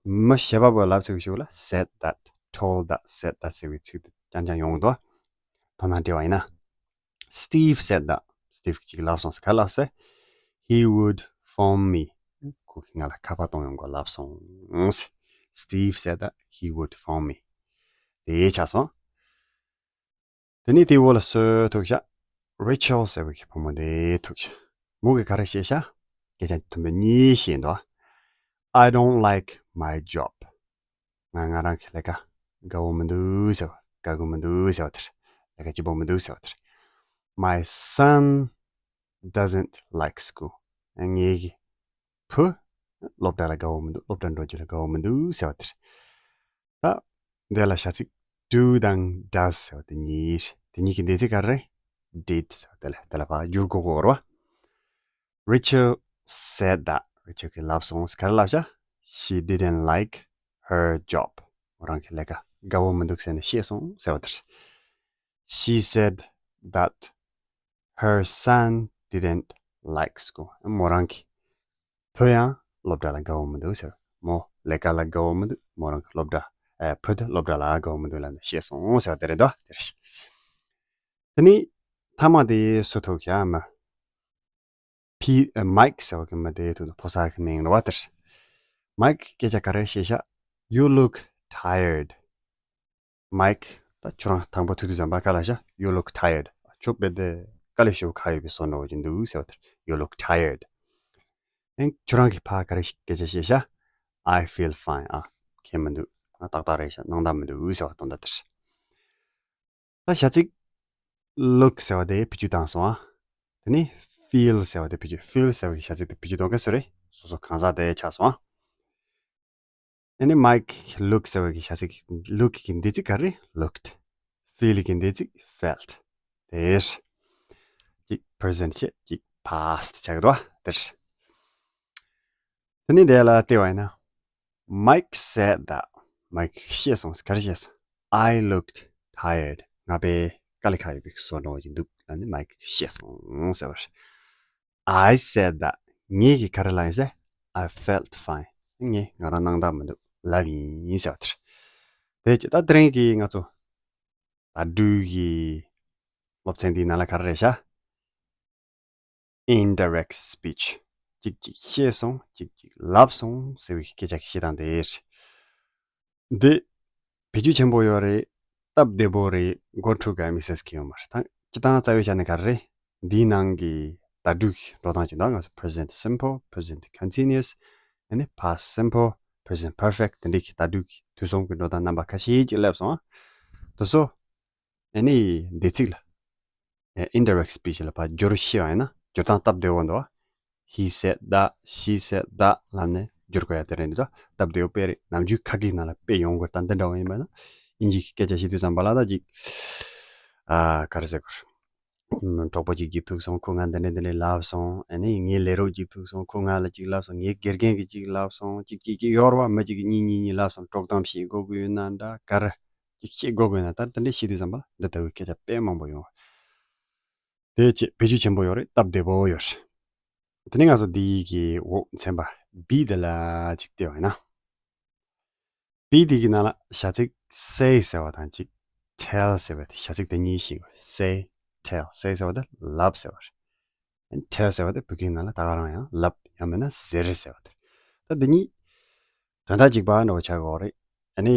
མི་བྱེད་པ་པོས་ལབ་ཚུལ་ཞིག་ལ་said that, told that, said that ཟེར་བའི་ཚིག་དེ་རྐྱང་རྐྱང་ཡོང་གི་འདུག་དོ་སྣང་སྤྲད་པ་ཡིན་ན། Steve said that. Steve གིས་ཅིག་ལབ་སོང་ཟེར། ག་ལབ་ཟེར། He would phone me. ཁོ་གིས་ང་ལ་ཁ་པར་གཏོང་ཡོང་དགོས་ལབ་སོང་ཟེར། Steve said that he would phone me. དེ་ཆགས་སོང་། དེ་ནས་དེའི་འོག་ལ་སུ་ཐུག་ཤག Rachel ཟེར་བའི་བུ་མོ་དེ་ཐུག་ཤག་མོ་གིས་ག་རེ་བཤད་ཤག་སྐད་ཆ་དུམ་བུ་གཉིས་བཤད་འདུག I don't like my job. ང་ང་རང་གི་ལས་ཀ་དགའ་བོ་མི་འདུག་ཟེར་བ། དགའ་གི་མི་འདུག་ཟེར་བ་དེ་རེད། ལས་ཀ་སྐྱིད་པོ་མི་འདུག་ཟེར་བ་དེ་རེད། My son doesn't like school. ངའི་གི་བུ་སློབ་གྲྭ་ལ་དགའ་བོ་མི་འདུག་སློབ་གྲྭ་འགྲོ་རྒྱུ་ལ་དགའ་བོ་མི་འདུག་ཟེར་བ་དེ་རེད། ད་འདི་ལ་བྱ་ཚིག་do དང་does ཟེར་བ་དེ་གཉིས་རེད། དེ་གཉིས་ཀྱི་འདས་ཚིག་ག་རེ་རེད། did ཟེར་བ་དེ་ལ་དེ་ལ་ཕར་བསྒྱུར་དགོས་ཀྱི་ཡོད་རེད་བ། Rachel said that. Rachel གིས་ལབ་སོང་། ག་རེ་ལབ་ཤག She didn't like her job. མོ་རང་གི་ལས་ཀ་དགའ་བོ་མི་འདུག་ཟེར་ནས་བཤད་སོང་ཟེར་བ་དེ་རེད། She said that her son didn't like school. མོ་རང་གི་བུ་ཡང་སློབ་གྲྭ་ལ་དགའ་བོ་མི་འདུག་ཟེར། མོ་ལས་ཀ་ལ་དགའ་བོ་མི་འདུག་མོ་རང་གི་སློབ་གྲྭ་ཨ་བུ་དེ་སློབ་གྲྭ་ལ་དགའ་བོ་མི་འདུག་ལབ་ནས་བཤད་སོང་ཟེར་བ་དེ་རེད་དོ། དེ་རེད། དེ་ནས་མཐའ་མ་དེ་སུ་ཐུག་ཤག་མི། ཕི་ཨ་Mike ཟེར་བ་གི་མི་དེ་ཐུག་འདུག་ཕོ་གསར་གི་མིང་རེད་བ་དེ་རེད། Mike གིས་སྐད་ཆ་ག་རེ་བཤད་ཤག You look tired. Mike ད་ཁྱོད་རང་དང་པོ་ཐུག་དུས་ཙམ་པ་ག་ལབ་ཤག You look tired. ཁྱོད་དཔེ་དེ་དཀའ་ལས་ཞེ་པོ་ཁག་ཡོད་པའི་བཟོ་འདྲ་བོ་ཅིག་འདུག་ཟེར་བ་དེ་རེད། You look tired. ཨེ་ཁྱོད་རང་གིས་ཕར་ག་རེ་ཞིག་སྐད་ཆ་བཤད་ཤག I feel fine. ཨ་ཁྱད་མི་འདུག་ང་ཏག་ཏག་རེད་ཤག་སྣང་དག་མི་འདུག་ཟེར་བ་དོན་དག་དེ་རེད། ད་བྱ་ཚིག་look ཟེར་བ་དེ་བེད་སྤྱོད་བཏང་སོང་ཨ། དེ་ནས་feel ཟེར་བ་དེ་བེད་སྤྱོད། feel ཟེར་བ་གི་བྱ་ཚིག་དེ་བེད་སྤྱོད་གཏོང་མཁན་སུ་རེད། སོ་སོ་གང་ཟག་དེ་ཆགས་སོང་ཨ། དེ་ནས་Mike look ཟེར་བ་གི་བྱ་ཚིག་look གི་འདས་ཚིག་ག་རེ། looked. Feel གི་འདས་ཚིག་felt. དེ་རེད། གཅིག་present བྱས་གཅིག་past ཆགས་ཀྱི་འདུག་ཨ། དེ་རེད། དེ་ནས་དེ་ལ་བལྟས་པ་ཡིན་ན། Mike said that. Mike གིས་བཤད་སོང་། ག་རེ་བཤད་སོང་། I looked tired. ང་དཔེ་དཀའ་ལས་ཁག་ཡོད་པའི་བཟོ་འདྲ་བོ་ཅིག་འདུག་ལབ་ནས་Mike གིས་བཤད་སོང་ཟེར་བ་རེད། I said that. ངས་ཀྱིས་ག་རེ་ལབ་ཡིན་ཟེར། I felt fine. ངས་ང་རང་སྣང་དག་མི་འདུག་ལབ་ཡིན་ཟེར་བ་དེ་རེད། དེ་ད་དེ་རིང་གི་ང་ཚོ་ད་སྒྲུང་གི་སློབ་ཚན་འདིའི་ནང་ལ་ག་རེ་རེད་ཤག Indirect speech. གཅིག་གཅིག་ཤེས་སོང་། གཅིག་གཅིག་ལབ་སོང་ཟེར་བའི་སྐད་ཆ་བཤད་སྟངས་དེ་རེད། འདི་བེད་སྤྱོད་ཆེན་པོ་ཡོད་རེད། སྟབས་བདེ་པོ་རེད། མགོ་འཁྲུག་ག་དམིགས་བསལ་གི་ཡོད་མ་རེད། ད་སྤྱིར་བཏང་རྩ་བའི་ཆ་ནས་ག་རེ་རེད། འདིའི་ནང་གི་བརྡ་སྤྲོད་ཀྱི་འགྲོ་སྟངས་ཅིག་འདུག་ང་ཚོ་present simple, present continuous, ཨ་ནི་past simple, present perfect དེ་འདྲའི་གི་བརྡ་སྤྲོད་ཀྱི་དུས་གསུམ་གྱི་འགྲོ་སྟངས་རྣམ་པ་ཁ་ཤས་ཅིག་སླེབས་སོང་ཨ། དེ་ཚོ་ཨ་ནི་འདས་ཚིག་ལ། ཨེ། indirect speech ལ་ཕར་སྦྱོར་ཤེས་པ་ཡིན་ན་སྦྱོར་སྟངས་སྟབས་བདེ་བོ་འདུག He said that, she said that ལབ་ནས་སྦྱོར་དགོས་ཡ་དེ་རེད་འདུག་སྟབས་བདེ་བོ་དཔེ་རེད། ནམ་རྒྱུན་ཁ་སྐད་ནང་ལ་དཔེ་ཡོང་དགོས། ད་འདི་འདྲ་བ་ཡིན་པ་ན་དབྱིན་ཇི་གི་སྐད་ཆ་བཤད་དུས་ཙམ་པ་ལ་ད་ཅིག་ཨ། ག་རེ་ཟེར་དགོས། གྲོགས་པོ་གཅིག་གིས་ཐུག་སོང་། ཁོ་ང་འདི་འདྲ་འདི་འདྲ་ལབ་སོང་། ཨ་ནི་ངའི་ལས་རོགས་གཅིག་ཐུག་སོང་། ཁོ་ང་ལ་གཅིག་ལབ་སོང་། ངའི་དགེ་རྒན་གྱིས་གཅིག་ལབ་སོང་། གཅིག་གཅིག་གཅིག་ཡོད་རེད་པ། མི་གཅིག་གིས་གཉིས་གཉིས་གཉིས་ལབ་སོང་། དཀྲོག་གཏམ་བཤད་དགོས་ཀྱི་ཡོད་ན་འདྲ་ག་རེ། ཅིག་བཤད་དགོས་དགོས་ན་ད་དེ་འདྲ་བཤད་དུས་ཙམ་པ་ལ་འདི་ལྟ་བུའི་སྐད་ཆ་དཔེ་མང་པོ་ཡོང་བ། དེ་ཅིག་བེད་སྤྱོད་ཆེན་པོ་ཡོད་རེད། སྟབས་བདེ་པོ་ཡོད་རེད། དེ་ནས་ང་ཚོ་འདི་གི་འོག་ཚན་པ་B དེ་ལ་ཅིག་བལྟས་པ་ཡིན་ན། B དེ་གི་ནང་ལ་བྱ་ཚིག་say ཟེར་བ་དང་ཅིག tell ཟེར་བ་དེ། བྱ་ཚིག་དེ་གཉིས་ཤིག say, tell. Say ཟེར་བ་དེ་ལབ་ཟེར་བ་རེད། tell ཟེར་བ་དེ་བོད་སྐད་ནང་ལ་ད་ག་རང་ཡང་ལབ་ཡང་མིན་ན་ཟེར་ཟེར་བ་དེ་རེད། ད་འདི་གཉིས་དོན་དག་གཅིག་པ་འདྲ་བོ་ཆགས་ཀྱི་ཡོད་རེད། ཨ་ནི་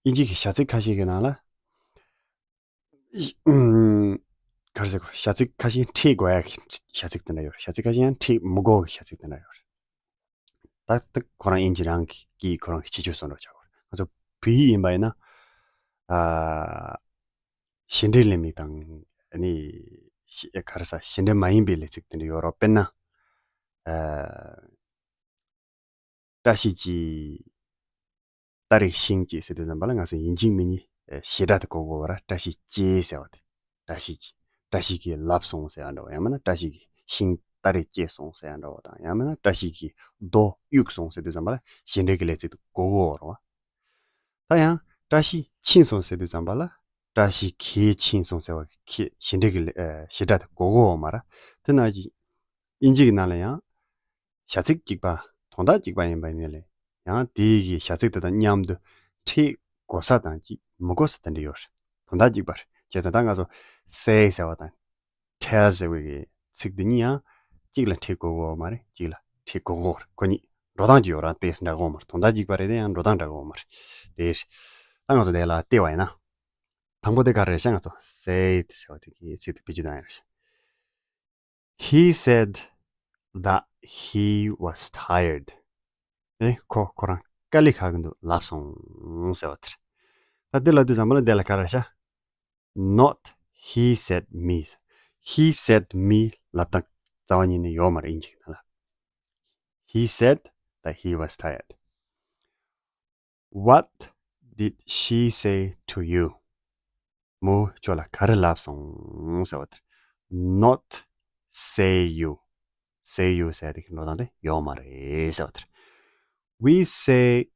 དབྱིན་ཇི་གི་བྱ་ཚིག་ཁ་ཤས་ཀྱི་ནང་ལ། ཨམ། ག་རེ་ཟེར་དགོས། བྱ་ཚིག་ཁ་ཤས་འཁྲིད་དགོས་ཡ་གི་བྱ་ཚིག་དེ་འདྲ་ཡོད་རེད། བྱ་ཚིག་ཁ་ཤས་ཡང་འཁྲིད་མི་དགོས་ཀྱི་བྱ་ཚིག་དེ་འདྲ་ཡོད་རེད། ད་ལྟ་ཁོ་རང་དབྱིན་ཇི་རང་གི་ཁོ་རང་གི་ཁྱད་ཆོས་བཟོ་འདྲ་ཆགས་པ་རེད། ང་ཚོ་བོད་ཡིག་ཡིན་པ་ཡིན་ན། ཨ། བྱེད་འབྲེལ་ལས་མེད་དང་། ཨ་ནི་ག་རེ་ཟ། བྱེད་འབྲེལ་མ་ཡིན་པའི་ལས་ཚིག་དེ་འདྲ་ཡོད་རེད། དཔེར་ན། ཨ། བཀྲ་ཤིས་ཀྱིས་ཏ་རིག་ཤིང་སྐྱེས་ཟེར་དུས་ཙམ་པ་ལ་ང་ཚོ་ཡིན་གཅིག་མིན་གཉིས་བྱེད་སྒྲ་དེ་གོ་དགོས་པ་ར། བཀྲ་ཤིས་སྐྱེས་ཟེར་བ་དེ། བཀྲ་ཤིས་ཀྱིས། བཀྲ་ཤིས་ཀྱིས་ལབ་སོང་ཟེར་ཡ་འདྲ་བོ། ཡང་མིན་ན་བཀྲ་ཤིས་ཀྱིས་ཤིང་ཏ་རིག་སྐྱེས་སོང་ཟེར་ཡ་འདྲ་བོ་དང་། ཡང་མིན་ན་བཀྲ་ཤིས་ཀྱིས་རྡོ་གཡུགས་སོང་ཟེར་དུས་ཙམ་པ་ལ་བྱེད་འབྲེལ་གྱི་ལས་ཚིག་དེ་གོ་དགོས་པ་རེད་བ། ད་ཡང་བཀྲ་ཤིས་ཕྱིན་སོང་ཟེར་དུས་ཙམ་པ་ལ་བཀྲ་ཤིས་ཀྱིས་ཕྱིན་སོང་ཟེར་བ་གི་བྱེད་འབྲེལ་གྱི་ལས། ཨ། བྱེད་སྒྲ་དེ་གོ་དགོས་པ་མ་རེད། དེ་ནང་བཞིན་དབྱིན་ཇི་གི་ནང་ལ་ཡང་བྱ་ཚིག་གཅིག་པ། དོན་དག་གཅིག་པ་ཡིན་པ་ཡིན་ནའི་ལས། ཡང་དེའི་གི་བྱ་ཚིག་དེ་དང་མཉམ་དུ་འཁྲིད་དགོས་ས་དང་གཅིག་མི་དགོས་ས་དེ་འདྲ་ཡོད་རེད། དོན་དག་གཅིག་པ་རེད། བྱས་ཙང་ད་ང་ཚོ་say ཟེར་བ་དང་tell ཟེར་བའི་གི་ཚིག་འདི་གཉིས་ཡང་གཅིག་ལ་འཁྲིད་དགོས་ཀྱི་ཡོད་མ་རེད། གཅིག་ལ་འཁྲིད་དགོས་ཀྱི་ཡོད་རེད། ཁོ་གཉིས་འགྲོ་སྟངས་གཅིག་ཡོད་རང་ཏོག་ཙམ་འདྲ་གི་ཡོད་མ་རེད། དོན་དག་གཅིག་པ་རེད་དེ་ཡང་འགྲོ་སྟངས་འདྲ་གི་ཡོད་མ་རེད། དེ་རེད། ད་ང་ཚོ་དེ་ལ་བལྟས་པ་ཡིན་ན། དང་པོ་དེ་ག་རེ་རེད་ཤག་ང་ཚོ་say ཟེར་བ་དེ་གི་ཚིག་དེ་བེད་སྤྱོད་བཏང་ཡ་རེད་ཤག He said that he was tired. ཨེ། ཁོ་ཁོ་རང་དཀའ་ལས་ཁག་གི་འདུག་ལབ་སོང་ཟེར་བ་དེ་རེད། ད་འདི་ལབ་དུས་ཙམ་པ་ལ་འདི་ལ་ག་རེ་ཤག Not he said me. He said me ལབ་སྟངས་རྩ་བ་ཉིད་ནས་ཡོད་མ་རེད། དབྱིན་ཇི་གི་ནང་ལ། He said that he was tired. What did she say to you? མོས་ཁྱོད་ལ་ག་རེ་ལབ་སོང་ཟེར་བ་དེ་རེད། Not say you. Say you ཟེར་དེ་གི་འགྲོ་སྟངས་དེ་ཡོད་མ་རེད་ཟེར་བ་དེ་རེད། We say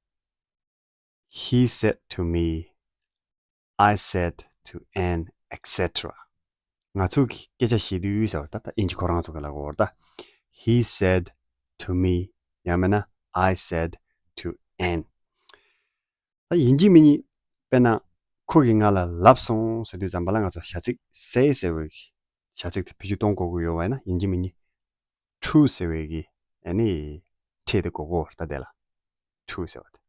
he said to me, I said to Anne, et cetera. ང་ཚོ་གི་སྐད་ཆ་བཤད་དུས་ཟེར་བ་ད་ལྟ་དབྱིན་ཇི་ཁོ་རང་ཚོ་གི་ལ་གོ་བར་ད། He said to me ཡང་མིན་ན་I said to Anne. ད་ཡིན་གཅིག་མིན་གཉིས་དཔེར་ན་ཁོ་གིས་ང་ལ་ལབ་སོང་ཟེར་དུས་ཙམ་པ་ལ་ང་ཚོ་བྱ་ཚིག་say ཟེར་བའི་བྱ་ཚིག་དེ་བེད་སྤྱོད་གཏོང་དགོས་ཀྱི་ཡོད་པ་ཡིན་ན་ཡིན་གཅིག་མིན་གཉིས་to ཟེར་བའི་གི་ཨ་ནི་ཁྲིད་དེ་གོ་དགོས་ད་དེ་ལ་to ཟེར་བ་དེ།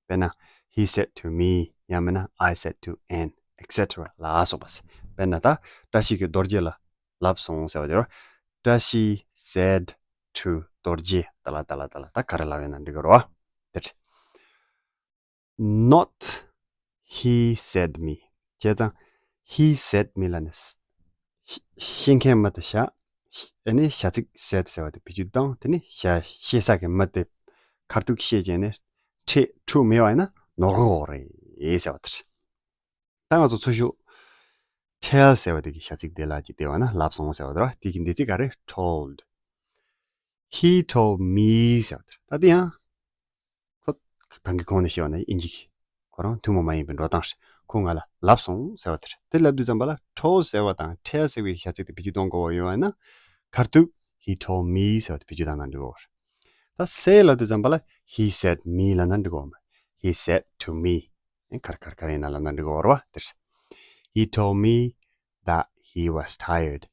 དཔེར་ན་he said to me ཡང་མིན་ན་I said to Anne, et cetera ལ་སོགས་པ་ཟེར། དཔེར་ན་ད་བཀྲ་ཤིས་ཀྱིས་རྡོ་རྗེ་ལ་ལབ་སོང་ཟེར་བ་དེ་རེད། བཀྲ་ཤིས་said to རྡོ་རྗེ་ད་ལ་ད་ལ་ད་ལ་ད་ག་རེ་ལབ་ཡོད་ན་འགྲིག་གི་རེད་བ། དེ་རེད། Not he said me. བྱས་ཙང་he said me ལབ་ནས་ཤེས་མཁན་མི་དེ་བཞག་ཨ་ནི་བྱ་ཚིག་said ཟེར་བ་དེ་བེད་སྤྱོད་བཏང་། དེ་ནས་བྱ་བཤད་ས་གི་མི་དེ་ཁ་ཐུག་བཤད་བྱས་ནས་ཁྲིད་to མེད་པ་ཡིན་ན་ནོར་འཁྲུལ་རེད་ཟེར་བ་དེ་རེད། ད་ང་ཚོ་ཚུར་ཤོག tell ཟེར་བ་དེ་གི་བྱ་ཚིག་དེ་ལ་ཅིག་བལྟས་པ་ན་ལབ་སོང་ཟེར་བ་དེ་རེད་བ། དེ་གི་འདས་ཚིག་ག་རེ། Told. He told me ཟེར་བ་དེ་རེད། ད་དེ་ཡང་ཁོ་ད་གིན་གོང་ནས་བཤད་པ་ནང་བཞིན་དབྱིན་ཇི་གི་ཁོ་རང་ཐུན་མོང་མ་ཡིན་པའི་འགྲོ་སྟངས་རེད། ཁོ་ང་ལ་ལབ་སོང་ཟེར་བ་དེ་རེད། དེ་ལབ་དུས་ཙམ་པ་ལ་told ཟེར་བ་དང་tell ཟེར་བའི་བྱ་ཚིག་དེ་བེད་སྤྱོད་གཏོང་དགོས་པ་ཡོད་པ་ཡིན་ན་ཁ་ཐུག he told me ཟེར་བ་དེ་བེད་སྤྱོད་བཏང་ན་འགྲིག་གི་རེད། ད་say ལབ་དུས་ཙམ་པ་ལ་he said me ལབ་ན་འགྲིག་གི་རེད། He said to me. ཨེ། ག་རེ་ག་རེ་ག་རེ་ཡིན་ན་ལབ་ན་འགྲིག་གི་རེད་བ། དེ་རེད། He told me that he was tired.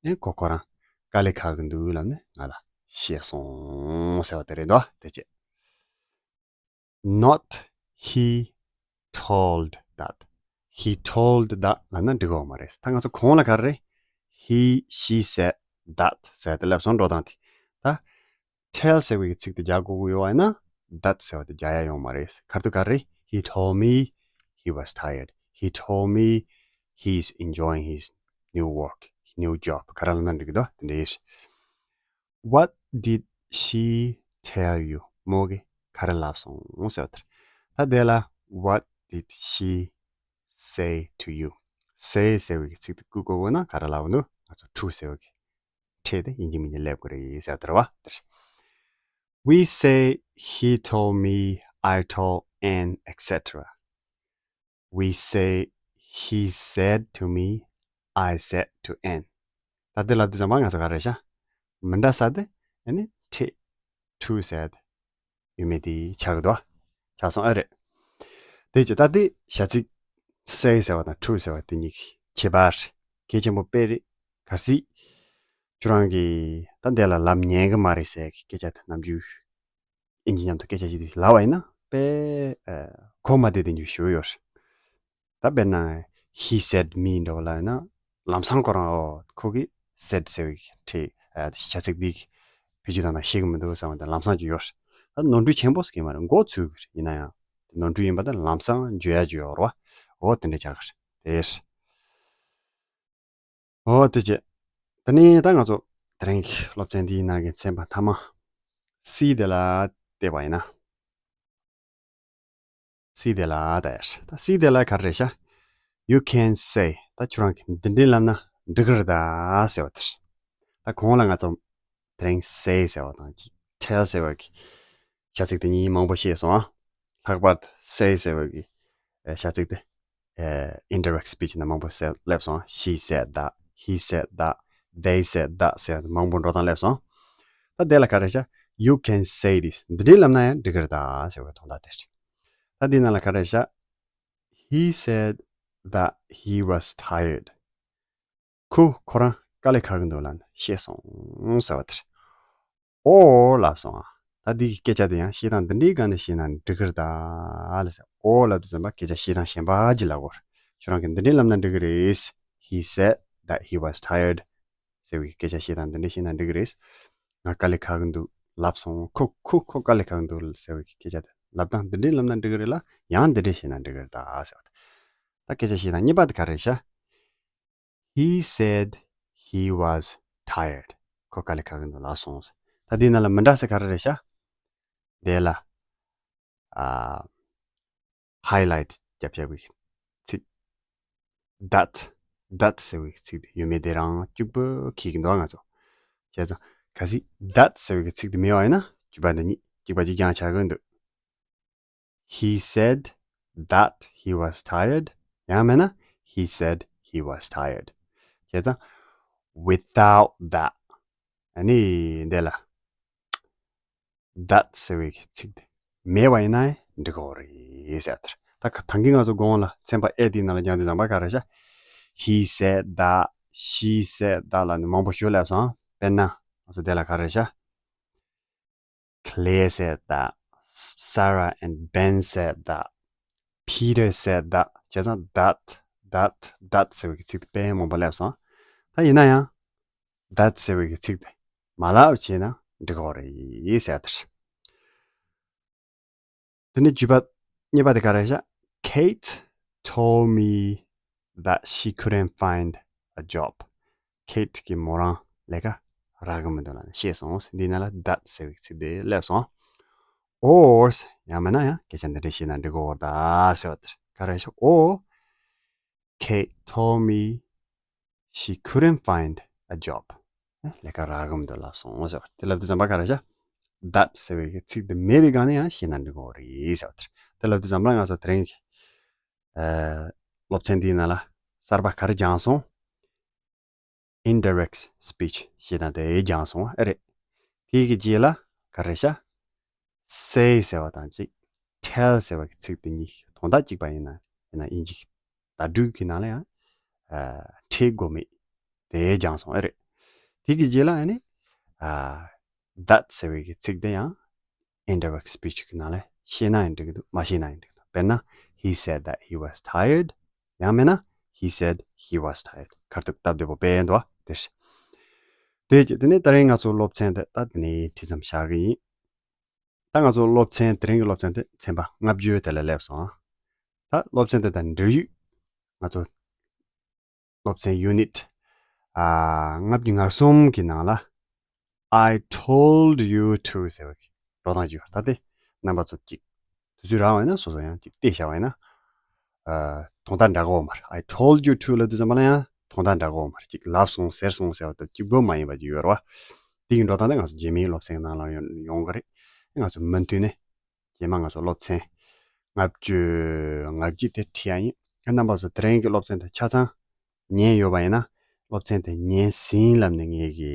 ཨེ། ཁོ་ཁོ་རང་དཀའ་ལས་ཁག་གི་འདུག་ལབ་ནས་ང་ལ་ བཤད་སོང་ཟེར་བ་དེ་རེད་འདུག་དེ་བྱས། Not he told that. He told that ལབ་ན་འགྲིག་གི་མ་རེད། ད་ང་ཚོ་གོང་ལ་ག་རེ་རེད། He, she said that ཟེར་ཏེ་ལབ་སོང་འགྲོ་སྟངས་དེ། ད་tell ཟེར་བའི་ཚིག་དེ་རྒྱག་དགོས་ཀྱི་ཡོད་པ་ཡིན་ན་that ཟེར་བ་དེ་རྒྱག་ཡ་ཡོང་མ་རེད། ག་རེ་དང་ག་རེ། He told me he was tired. He told me he's enjoying his new work, new job. ག་རེ་ལབ་ན་འགྲིག་གི་འདུག་དེ་འདྲ་ཡིན། What did she tell you? མོ་གིས་ག་རེ་ལབ་སོང་ཟེར་བ་དེ་རེད། ད་དེ་ལ་What did she say to you? Say ཟེར་བའི་ཚིག་དེ་བཀོལ་དགོས་ན་ག་རེ་ལབ་འདུག་ང་ཚོ་to ཟེར་བའི་ཕྲད་དེ་ཡིན་གཅིག་མིན་གཅིག་སླེབས་དགོས་རེད་ཟེར་བ་དེ་རེད་བ། དེ་རེད། We say he told me, I told Anne, et cetera. We say he said to me, I said to Anne. ད་དེ་ལབ་དུས་ཙམ་པ་ང་ཚོ་ག་རེ་བྱ། མི་འདྲ་ས་དེ་ཨ་ནི་ཕྲད་to ཟེར་ཡོད་མེད་དེ་ཆགས་ཀྱི་འདུག་ཆགས་སོང་ཨེ་རེད། དེ་བྱས་ད་དེ་བྱ་ཚིག་say ཟེར་བ་དང་to ཟེར་བ་དེ་གཉིས་ཀྱི་ཁྱད་པར་གལ་ཆེན་པོ་དཔེ་རེད། གལ་སྲིད་ཁྱོད་རང་གིས་ད་འདི་ལ་ལབ་ཉན་གི་མ་རེད་ཟེར་གི་སྐད་ཆ་དེ་ནམ་རྒྱུན་ཨིན་ཇི་མཉམ་དུ་སྐད་ཆ་བཤད་དུས་ལབ་པ་ཡིན་ན་དཔེ་གོ་མ་བདེ་བདེ་འགྱུར་ཞུ་ཡོད་རེད། ད་དཔེར་ན་he said me འདྲ་བོ་ལ་ཡིན་ན་ལམ་སང་ཁོ་རང་ཨོ་ཁོ་གིས་said ཟེར་བའི་ཕྲད་བྱ་ཚིག་འདི་བེད་སྤྱོད་བཏང་ན་ཤེས་གི་མི་འདུག་བསམ་པ་དང་ལམ་སང་བརྗོད་ཡོད་རེད། ད་ནོར་འཁྲུལ་ཆེན་པོ་ཟེར་གི་མ་རེད། མགོ་ཚོས་གི་རེད། ཡིན་ན་ཡང་ནོར་འཁྲུལ་ཡིན་པ་དང་ལམ་སང་བརྗོད་ཡ་བརྗོད་ཡོད་རེད་བ། འོ་དེ་འདྲ་ཆགས་གི་རེད། དེ་རེད། འོ་དེ་བྱས། དེ་ནས་ད་ང་ཚོ་དེ་རིང་གི་སློབ་ཚན་འདིའི་ནང་གི་ཚན་པ་མཐའ་མ་C དེ་ལ་བལྟས་པ་ཡིན་ན། C དེ་ལ་ད་ཡར། ད་C དེ་ལ་ག་རེ་རེད་ཤག You can say. ད་ཁྱོད་རང་གིས་འདི་འདྲའི་ལབ་ན་འགྲིག་གི་རེད་ད་ཟེར་བ་དེ་རེད། ད་གོང་ལ་ང་ཚོ་དེ་རིང་say ཟེར་བ་དང་ཅིག tell ཟེར་བ་གི་བྱ་ཚིག་དེ་གཉིས་མང་པོ་བཤད་སོང་ཨ། ལྷག་པར་དུ་say ཟེར་བ་གི་ཨེ་བྱ་ཚིག་དེ་ཨེ་indirect speech ནང་མང་པོ་ཟེར་སླེབས་སོང་། She said that, he said that, they said that ཟེར་མང་པོ་འགྲོ་སྟངས་སླེབས་སོང་། ད་དེ་ལ་ག་རེ་བྱ། You can say this. འདི་འདྲའི་ལབ་ན་ཡང་འགྲིག་གི་རེད་ད་ཟེར་བའི་དོན་དག་དེ་རེད། ད་འདི་ནང་ལ་ག་རེ་བྱ། He said that he was tired. ཁོ་ཁོ་རང་དཀའ་ལས་ཁག་གི་འདུག་ལབ་ནས་བཤད་སོང་ཟེར་བ་དེ་རེད། Or ལབ་སོང་ཨ། ད་འདི་གི་སྐད་ཆ་དེ་ཡང་བཤད་སྟངས་འདི་འདྲའི་སྒང་ནས་བཤད་ན་འགྲིག་གི་རེད་ད་ལབ་ཟེར། Or ལབ་དུས་ཙམ་པ་སྐད་ཆ་བཤད་སྟངས་གཞན་པ་ཅིག་ལབ་དགོས་རེད། ཁྱོད་རང་གིས་འདི་འདྲའི་ལབ་ན་འགྲིག་གི་རེད། He said that he was tired. ཟེར་བའི་སྐད་ཆ་བཤད་སྟངས་འདི་འདྲ་བཤད་ན་འགྲིག་གི་རེད། ང་དཀའ་ལས་ཁག་གི་འདུག་ལབ་སོང་། ཁོ་ཁོ་ཁོ་དཀའ་ལས་ཁག་གི་འདུག་ཟེར་བའི་སྐད་ཆ་དེ་ལབ་སྟངས་འདི་འདྲའི་ལབ་ན་འགྲིག་གི་རེད་ལ་ཡང་འདི་འདྲས་བཤད་ན་འགྲིག་གི་རེད་ད་ཟེར་བ་དེ། ད་སྐད་ཆ་བཤད་སྟངས་གཉིས་པ་དེ་ག་རེ་ཤག He said he was tired. ཁོ་དཀའ་ལས་ཁག་གི་འདུག་ལབ་སོང་། ད་འདི་ནང་ལ་མི་འདྲ་ས་ག་རེ་རེད་ཤག་དེ་ལ་ཨ། highlight རྒྱབ་བཞག་པའི་ཚིག that, that ཟེར་བའི་ཚིག་དེ་ཡོད་མེད་དེ་རང་གཅིག་པོ་ཁེལ་གྱི་འདུག་ང་ཚོ། བྱས་ཙང་གལ་སྲིད་that ཟེར་བའི་ཚིག་དེ་མེད་པ་ཡིན་ན་བརྒྱུད་པ་འདི་གཉིས་གཅིག་པ་གཅིག་རྐྱང་ཆགས་ཀྱི་འདུག He said that he was tired. ཡང་མིན་ན་he said he was tired. བྱས་ཙང་without that. ཨ་ནི་འདི་ལ་that ཟེར་བའི་ཚིག་དེ་མེད་པ་ཡིན་ན་འགྲིག་གི་རེད་ཟེར་དེ། ད་ད་གིན་ང་ཚོ་གོང་ལ་ཚན་པ་A དེའི་ནང་ལ་སྦྱངས་དུས་ཙམ་པ་ག་རེ་བྱ། He said that, she said that ལབ་ནས་མང་པོ་ཞིག་སླེབས་སོང་། དཔེར་ན་ང་ཚོ་དེ་ལ་ག་རེ་བྱ། Claire said that, Sarah and Ben said that, Peter said that. བྱས་ཙང་that, that, that ཟེར་བའི་ཚིག་དེ་དཔེ་མང་པོ་སླེབས་སོང་། ད་ཡིན་ན་ཡང་that ཟེར་བའི་ཚིག་དེ་མ་ལབ་བྱས་ན་འགྲིག་གི་རེད་ཟེར་དེ། དེ་ནས་བརྒྱུད་པ་གཉིས་པ་དེ་ག་རེ་བྱ། Kate told me that she couldn't find a job. Kate གིས་མོ་རང་ལས་ཀ་རག་གི་མི་འདུག་ལབ་ནས་བཤད་སོང་། འདི་ནང་ལ་that ཟེར་བའི་ཚིག་དེ་སླེབས་སོང་། Or ཡང་མིན་ན་ཡང་སྐད་ཆ་འདི་འདྲ་བཤད་ན་འགྲིག་གི་རེད་ད་ཟེར་བ་དེ་ག་རེ་བྱ། Or Kate told me she couldn't find a job. ལས་ཀ་རག་གི་མི་འདུག་ལབ་སོང་ཟེར་བ་དེ་ལབ་དུས་ཙམ་པ་ག་རེ་བྱ། that ཟེར་བའི་ཚིག་དེ་མེད་པའི་སྒང་ནས་ཡང་བཤད་ན་འགྲིག་གི་རེད་ཟེར་བ་དེ་རེད། དེ་ལབ་དུས་ཙམ་པ་ང་ཚོ་དེ་རིང་གི་ཨ་སློབ་ཚན་འདིའི་ནང་ལ་གསར་པ་ག་རེ་སྦྱངས་སོང་། Indirect speech ཞེས་དང་དེ་སྦྱངས་སོང་ཨེ་རེད། དེའི་གི་རྗེས་ལ་ག་རེ་བྱ། Say ཟེར་བ་དང་གཅིག tell ཟེར་བ་གི་ཚིག་དེ་གཉིས་དོན་དག་གཅིག་པ་ཡིན་ན་ཡིན་ན་ཡིན་གཅིག་བརྡ་སྤྲོད་ཀྱི་ནང་ལ་ཡང་ཨ་ཁྲིད་དགོས་མེད་དེ་སྦྱངས་སོང་ཨེ་རེད། དེ་གི་རྗེས་ལ་ཨ་ནི་ཨ་ that ཟེར་བའི་གི་ཚིག་དེ་ཡང་indirect speech གི་ནང་ལ་ཤེས་ན་ཡང་འགྲིག་གི་འདུག་མ་ཤེས་ན་ཡང་འགྲིག་གི་འདུག་དཔེར་ན། He said that he was tired. ཡང་མིན་ན། He said he was tired. ཁ་ཐུག་སྟབས་བདེ་པོ་དཔེ་འདུག་བ་དེ་རེད། དེ་རྗེས་དེ་ནས་ད་རིང་ང་ཚོ་སློབ་ཚན་དེ་ད་དེ་ནས་ཁྲིད་མཚམས་བཞག་གི་ཡིན། ད་ང་ཚོ་སློབ་ཚན་དེ་རིང་གི་སློབ་ཚན་དེ་ཚན་པ་ལྔ་བཅུ་དེ་ལ་སླེབས་སོང་ཨ། ད་སློབ་ཚན་དེ་དང་འབྲེལ་ཡོད་ང་ཚོ་སློབ་ཚན་unit ཨ་ལྔ་བཅུ་ང་གསུམ་གྱི་ནང་ལ། I told you to ཟེར་བ་གི་འགྲོ་སྟངས་ཅིག་ཡོད། ད་དེ་རྣམ་པ་ཚོ་ཅིག་དུས་ཚོད་རག་པ་ཡིན་ན་སོ་སོ་ཡང་ཅིག་བལྟས་བཞག་པ་ཡིན་ན། ཨ་དོན་དག་འདྲ་གོ་མ་རེད། I told you to ལབ་དུས་ཙམ་པ་ལ་ཡང་དོན་དག་འདྲ་གོ་མ་རེད། ཅིག་ལབ་སོང་ཟེར་སོང་ཟེར་བ་དང་གཅིག་པོ་མ་ཡིན་པ་ཅིག་ཡོད་རེད་བ། དེ་གི་འགྲོ་སྟངས་དེ་ང་ཚོ་རྗེས་མའི་སློབ་ཚན་གི་ནང་ལ་ཡོང་ཡོང་གི་རེད། ང་ཚོ་མུ་མཐུད་ནས་རྗེས་མ་ང་ཚོ་སློབ་ཚན་ལྔ་བཅུ་ང་གཅིག་དེ་ཁྲིད་ཡ་ཡིན། རྣམ་པ་ཚོ་དེ་རིང་གི་སློབ་ཚན་དེ་ཆ་ཚང་ཉན་ཡོད་པ་ཡིན་ན། སློབ་ཚན་དེ་ཉན་ཟིན་ལབ་ནས་ངས་ཀྱི་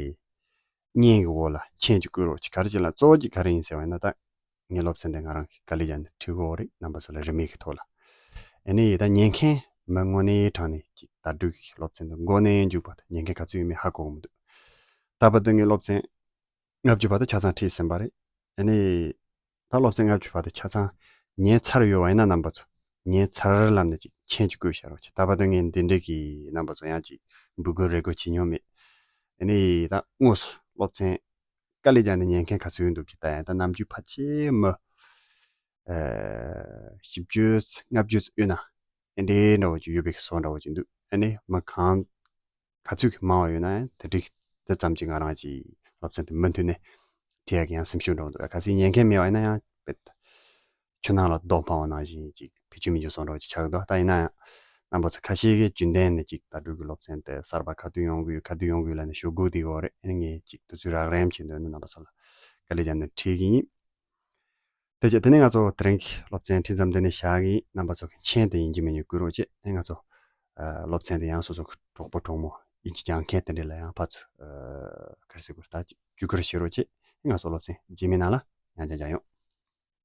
བརྙན་གྱི་འོག་ལ་མཆན་ཅིག་བཀོད་རོགས་གྱིས། ག་རེ་བྱས་ལ་གཙོ་བོ་གཅིག་ག་རེ་ཡིན་ཟེར་བ་ཡིན་ན། ད་ངའི་སློབ་ཚན་དེ་ང་རང་གིས་དཀའ་ལས་བརྒྱབ་ནས་ཁྲིད་དགོས་རེད། རྣམ་པ་ཚོ་ལ་རིན་མེད་ཀྱི་ཐོག་ལ། ཨ་ནི་ད་ཉན་མཁན་མི་དངོས་གནས་དྲང་གནས་ཅིག་ད་དྲུག་གི་སློབ་ཚན་དེ་མགོ་ནས་མཇུག་བར་དུ་ཉན་མཁན་ག་ཚོད་ཡོད་མེད་ཧ་གོ་གི་མི་འདུག་ད་བར་དུ་ངའི་སློབ་ཚན་ལྔ་བཅུ་བར་དུ་ཆ་ཚང་ཁྲིད་ཟིན་པ་རེད། ཨ་ནི་ད་སློབ་ཚན་ལྔ་བཅུ་བར་དུ་ཆ་ཚང་ཉན་ཚར་ཡོད་པ་ཡིན་ན། རྣམ་པ་ཚོ་ཉན་ཚར་ལབ་ནས་ཅིག་མཆན་ཅིག་བཀོད་བཞག་རོགས་གྱིས། ད་བར་དུ་ངས་འདི་འདྲས་ཀྱི་རྣམ་པ་ཚོ་ཡང་ཅིག་འབོད་སྐུལ་རེ་སྐུལ་བྱེད་མྱོང་མེད། ཨ་ནི་ད་དངོས་སུ་སློབ་ཚན་དཀའ་ལས་བརྒྱབ་ནས་ཉན་མཁན་ག་ཚོད་ཡོད་འདུག་གི། ད་ཡང་ད་ནམ་རྒྱུན་ཕལ་ཆེར་མི་ཨ་བཞི་བཅུ་ལྔ་བཅུ་ཙམ་ཡོད་ན། ཨེ་འདྲའི་འདྲ་བོ་ཅིག་ཡོད་པའི་བཟོ་འདྲ་བོ་ཅིག་འདུག་ཨ་ནི་མི་གང་ག་ཚོད་ཀྱི་མང་བ་ཡོད་ན་ཡང་དེ་འགྲིག་དེ་ཙམ་གྱིས་ང་རང་གི་སློབ་ཚན་དེ་མུ་མཐུད་ནས་ཁྲིད་ཡག་གི་ཡང་སེམས་ཤུགས་འདྲ་བོ་འདུག་གལ་སྲིད་ཉན་མཁན་མེད་པ་ཡིན་ན་ཡང་དཔེ་ཆུ་ནང་ལ་རྡོ་འཕངས་པ་ནང་བཞིན་ཅིག་ཕི་ཆུ་མི་འཇུ་བཟོ་འདྲ་བོ་ཅིག་ཆགས་ཀྱི་འདུག་ད་ཡིན་ན་ཡང་རྣམ་པ་ཚོ་ཁ་ཤས་ཀྱིས་རྒྱུན་ལྡན་ནས་ཅིག་ད་དྲུག་གི་སློབ་ཚན་དེ་གསར་པ་ག་དུས་ཡོང་གི་ཡོད་ག་དུས་ཡོང་གི་ཡོད་ལབ་ནས་ཞུ་སྒུག་བསྡད་ཀྱི་ཡོད་རེད། ཨ་ནི་ངས་ཅིག་དུས་ཚོད་རག་རིམ་བྱེད་འདོད་ན་རྣམ་པ་ཚོ་ལ་དཀའ་ལས་བརྒྱབ་ནས་ཁྲིད་ཀྱི་ཡིན། དེ་རྗེས་དེ་ནས་ང་ཚོ་དེ་རིང་གི་སློབ་ཚན་ཁྲིད་མཚམས་འདི་ནས་བཞག་གི་ཡིན། རྣམ་པ་ཚོ་གི་མཆན་དེ་ཡིན་གཅིག་མིན་གཅིག་བསྐུར་རོགས་བྱེད། ཨེ་ང་ཚོ་ཨ་སློབ་ཚན་དེ་ཡང་སོ་སོ་གི་གྲོགས་པོ་གྲོགས་མོ་ཡིན་གཅིག་སྦྱང་མཁན་དེ་འདྲས་ལ་ཡང་ཕར་ཚུར་ཨ་ག་རེ་ཟེར་དགོས་རེད། ད་བརྒྱུད་བསྐུར་བྱེད་རོགས་བྱེད། ཨེ་ང་ཚོ་སློབ་ཚན་རྗེས་མའི་ནང་ལ་ཡང་བསྐྱར་མཇལ་ཡོང་།